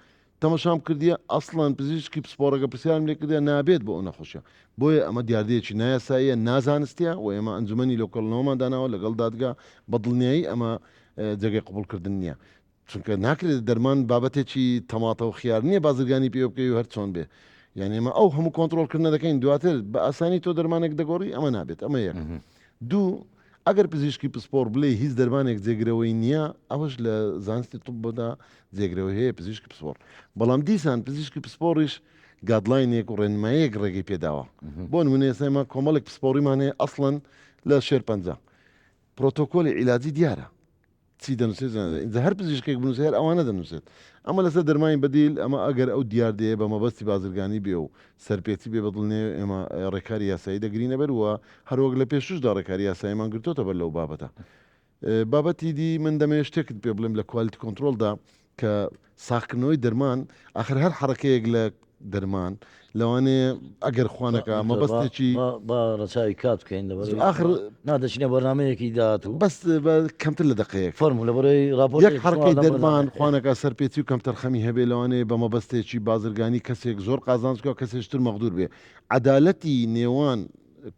تەمەشام کردیە ئەسڵەن پزیشکی پسپۆڕەکە پرسیارم لێ کردیە نابێت بۆ ئەو نەخۆشیە بۆیە ئەمە دیاردەیەکی نایاساییە نازانستیە و ئێمە ئەنجومەنی لێکۆڵینەوەمان داناوە لەگەڵ دادگا بە دڵنیایی ئەمە جێگەی قبوڵکردن نییە چونکە ناکرێت دەرمان بابەتێکی تەماتە و خیار نییە بازرگانی پێوە بکەی و هەر چۆن بێ یعنی ئێمە ئەو هەموو کۆنترۆڵکردنە دەکەین دواتر بە ئاسانی تۆ دەرمانێک دەگۆڕی ئەمە نابێت ئەمە یەک دوو. ئەگەر پزیشکی پسپۆڕ بلێ هیچ دەرمانێک جێگرەوەی نییە ئەوەش لە زانستی طبدا جێگرەوەی هەیە پزیشکی پسپۆڕ بەڵام دیسان پزیشکی پسپۆڕیش guideline ێک و ڕێنمایەک ڕێگەی پێداوە بۆ نمونە ئێستا ئێمە کۆمەڵێک پسپۆڕیمان هەیە ئەسڵەن لە شێرپەنجە پرۆتۆکۆلی عیلاجی دیارە چی دەنووسێت ئینجا هەر پزیشکێک بنووسێت هەر ئەوانە دەنووسێت ئەمە لەسەر دەرمانی بەدیل ئەمە ئەگەر ئەو دیاردەیە بە مەبەستی بازرگانی بێ و سەرپێچی بێ بەدڵنیای ئێمە ڕێکاری یاسایی دەگرینە بەر و هەروەک لە پێشوشدا ڕێکاری یاساییمان گرتۆتە بەر لەو بابەتە بابەتی دی من دەمەوێت شتێکت پێ بڵێم لە quality control دا کە ساغکردنەوەی دەرمان ئاخر هەر حەڕەکەیەک لە دەرمان لەوانەیە ئەگەر خوانەکە مەبەستێکی با ڕەچاوی کات بکەین لەبەر ئاخر نا دەچینە بەرنامەیەکی داهاتوو بەس بە کەمتر لە دەقەیەک فەرموو لەبەرەی ڕاپۆرت یەک حەڕەکەی دەرمان خوانەکە سەرپێچی و کەمتەرخەمی هەبێ لەوانەیە بە مەبەستێکی بازرگانی کەسێک زۆر قازانج بکا کەسێکی تر مەغدور بێ عەدالەتی نێوان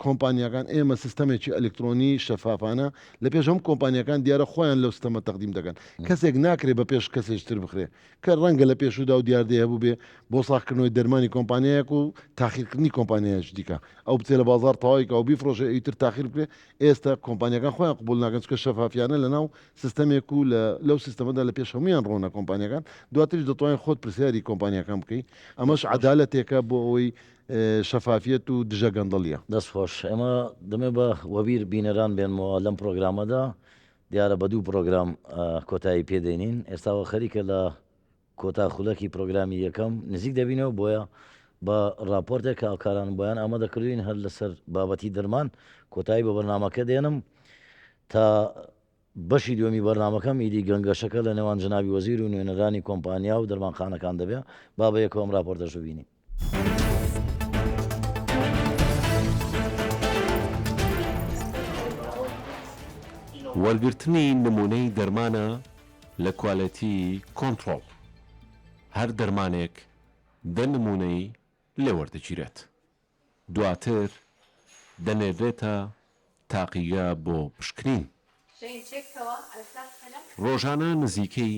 کۆمپانیاکان ئێمە سیستەمێکی ئەلکترۆنی شەفافانە لە پێش هەموو کۆمپانیاکان دیارە خۆیان لەو ستەمە تەقدیم دەکەن کەسێک ناکرێ بە پێش کەسێکی تر بخرێ کە ڕەنگە لە پێشوودا و دیاردەی هەبوو بێ بۆ ساغکردنەوەی دەرمانی کۆمپانیایەک و تاخیرکردنی کۆمپانیایەکی دیکە ئەو بچێ لە بازاڕ تەواوی کا و بیفرۆشێ ئەوی تر تاخیر بکرێ ئێستا کۆمپانیاکان خۆیان قبوڵ ناکەن چونکە شەفافیانە لە ناو سیستەمێک و لە لەو سیستەمەدا لە پێش هەموویان ڕوونە کۆمپانیاکان دواتریش دەتوانین خۆت پرسیاری کۆمپانیاکان بکەی ئەمەش عەدالەتێکە بۆ ئەوەی شەفافیەت و دژە گەندەڵیە. دەست خۆش. ئێمە دەمێ بە وەبیر بینەران بێنمەوە لەم پرۆگرامەدا دیارە بە دوو پرۆگرام کۆتایی پێ دێنین ئێستاوە خەریکە لە کۆتا خولەکی پرۆگرامی یەکەم نزیک دەبینەوە بۆیە بە راپۆرتێک کە هاوکاران بۆیان ئامادە کردوین هەر لەسەر بابەتی دەرمان کۆتایی بە بەرنامەکە دێنم تا بەشی دووەمی بەرنامەکەم ئیدی گەنگەشەکە لە نێوان جەنابی وەزیر و نوێنەرانی کۆمپانیا و دەرمانخانەکان دەبێ، با بە یەکەوە ئەم راپۆرتەش ببینین. وەرگرتنی نموونەی دەرمانە لە کوالێتی کۆنتڕۆڵ، هەر دەرمانێک دە نموونەی لێ وەردەگیرێت. دواتر دەنێررێتە تاقیگە بۆ پشکنین. ڕۆژانە نزیکەی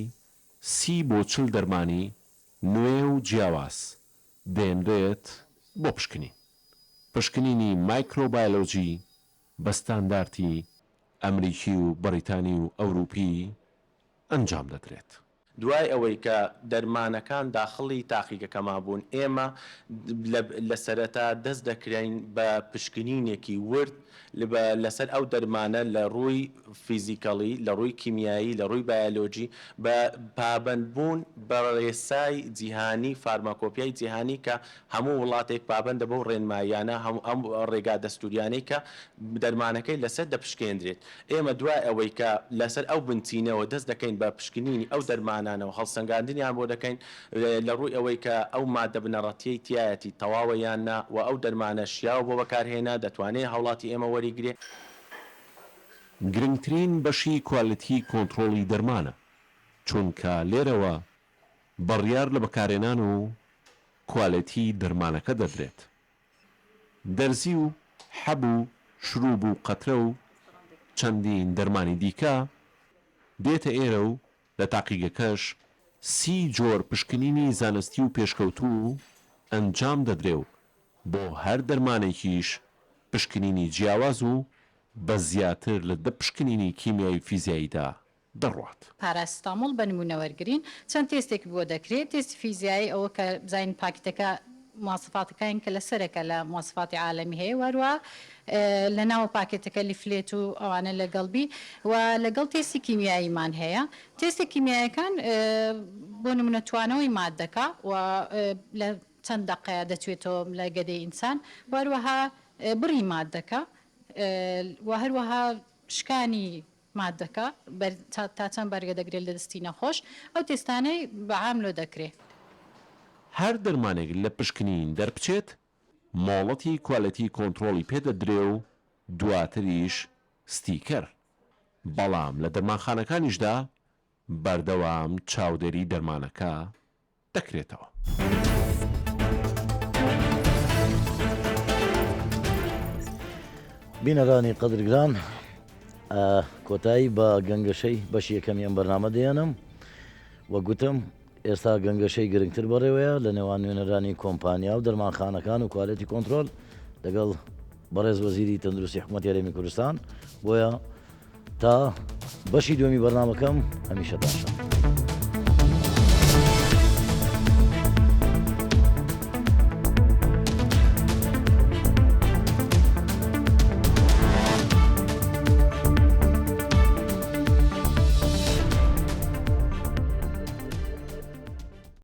30 بۆ 40 دەرمانی نوێ و جیاواز دێنرێت بۆ پشکنین. پشکنینی مایکرۆبایۆلۆجی بە ستاندارتی ئەمریکی و بەڕیتانی و ئەوروپی ئەنجام دەدرێت. دوای ئەوەی کە دەرمانەکان داخڵی تاقیگەکەمان بوون، ئێمە لە سەرەتا دەست دەکرین بە پشکنینێکی ورد لەسەر ئەو دەرمانە لە ڕووی فیزیکەڵی، لە ڕووی کیمیایی، لە ڕووی بایەلۆجی، بە پابەندبوون بە ڕێسای جیهانی، فارماکۆپیای جیهانی کە هەموو وڵاتێک پابەندە بەو ڕێنماییانە، ئەم ڕێگا دەستووریانەی کە دەرمانەکەی لەسەر دەپشکێندرێت. ئێمە دوای ئەوەی کە لەسەر ئەو بنچینەوە دەست دەکەین بە پشکنینی ئەو دەرمانانە و هەڵسەنگاندنیان بۆ دەکەین لە ڕووی ئەوەی کە ئەو ماددە بنەڕەتییەی تیایەتی تەواوە یان نا و ئەو دەرمانە شیاوە بۆ بەکارهێنان دەتوانێ هاوڵاتی ئێمە وەریگرێ. گرنگترین بەشی quality control ی دەرمانە، چونکە لێرەوە بڕیار لە بەکارهێنان و کوالێتی دەرمانەکە دەدرێت. دەرزی و حەب و شروب و قەترە و چەندین دەرمانی دیکە دێتە ئێرە و لە تاقیگەکەش 30 جۆر پشکنینی زانستی و پێشکەوتوو ئەنجام دەدرێ و بۆ هەر دەرمانێکیش پشکنینی جیاواز و بە زیاتر لە دە پشکنینی کیمیایی و فیزیاییدا دەڕوات. پاراستامۆڵ بە نموونە وەرگرین چەند تێستێک بۆ دەکرێت، تێستی فیزیایی ئەوە کە بزانین پاکیتەکە مواسفاتەکانی کە لەسەرە کە لە مواسفاتی عالەمی هەیە و هەروەها لە ناو پاکێتەکە leaflet و ئەوانە لەگەڵ بی و لەگەڵ تێستی کیمیاییمان هەیە. تێستە کیمیایەکان بۆ نموونە توانەوەی مادەکە و لە چەند دەقەیە دەتوێتەوە لە گەدەی ئینسان و هەروەها بڕی مادەکە و هەروەها شکانی مادەکە بەر تا چەند بەرگە دەگرێت لە دەستی نەخۆش، ئەو تێستانەی بە عام لۆ دەکرێ. هەر دەرمانێک لە پشکنین دەربچێت، مۆڵەتی quality control ی پێ دەدرێ و دواتریش ستیکەر. بەڵام لە دەرمانخانەکانیشدا بەردەوام چاودێری دەرمانەکە دەکرێتەوە. بینەرانی قەدرگران کۆتایی بە گەنگەشەی بەشی یەکەمی ئەم بەرنامە دێنم و گوتم ئێستا گەنگەشەی گرنگتر بەڕێوەیە لە نێوان نوێنەرانی کۆمپانیا و دەرمانخانەکان و quality control لەگەڵ بەڕێز وەزیری تەندروستی حکوومەت هەرێمی کوردستان بۆیە. تا بەشی دووەمی بەرنامەکەم هەمیشە باشە.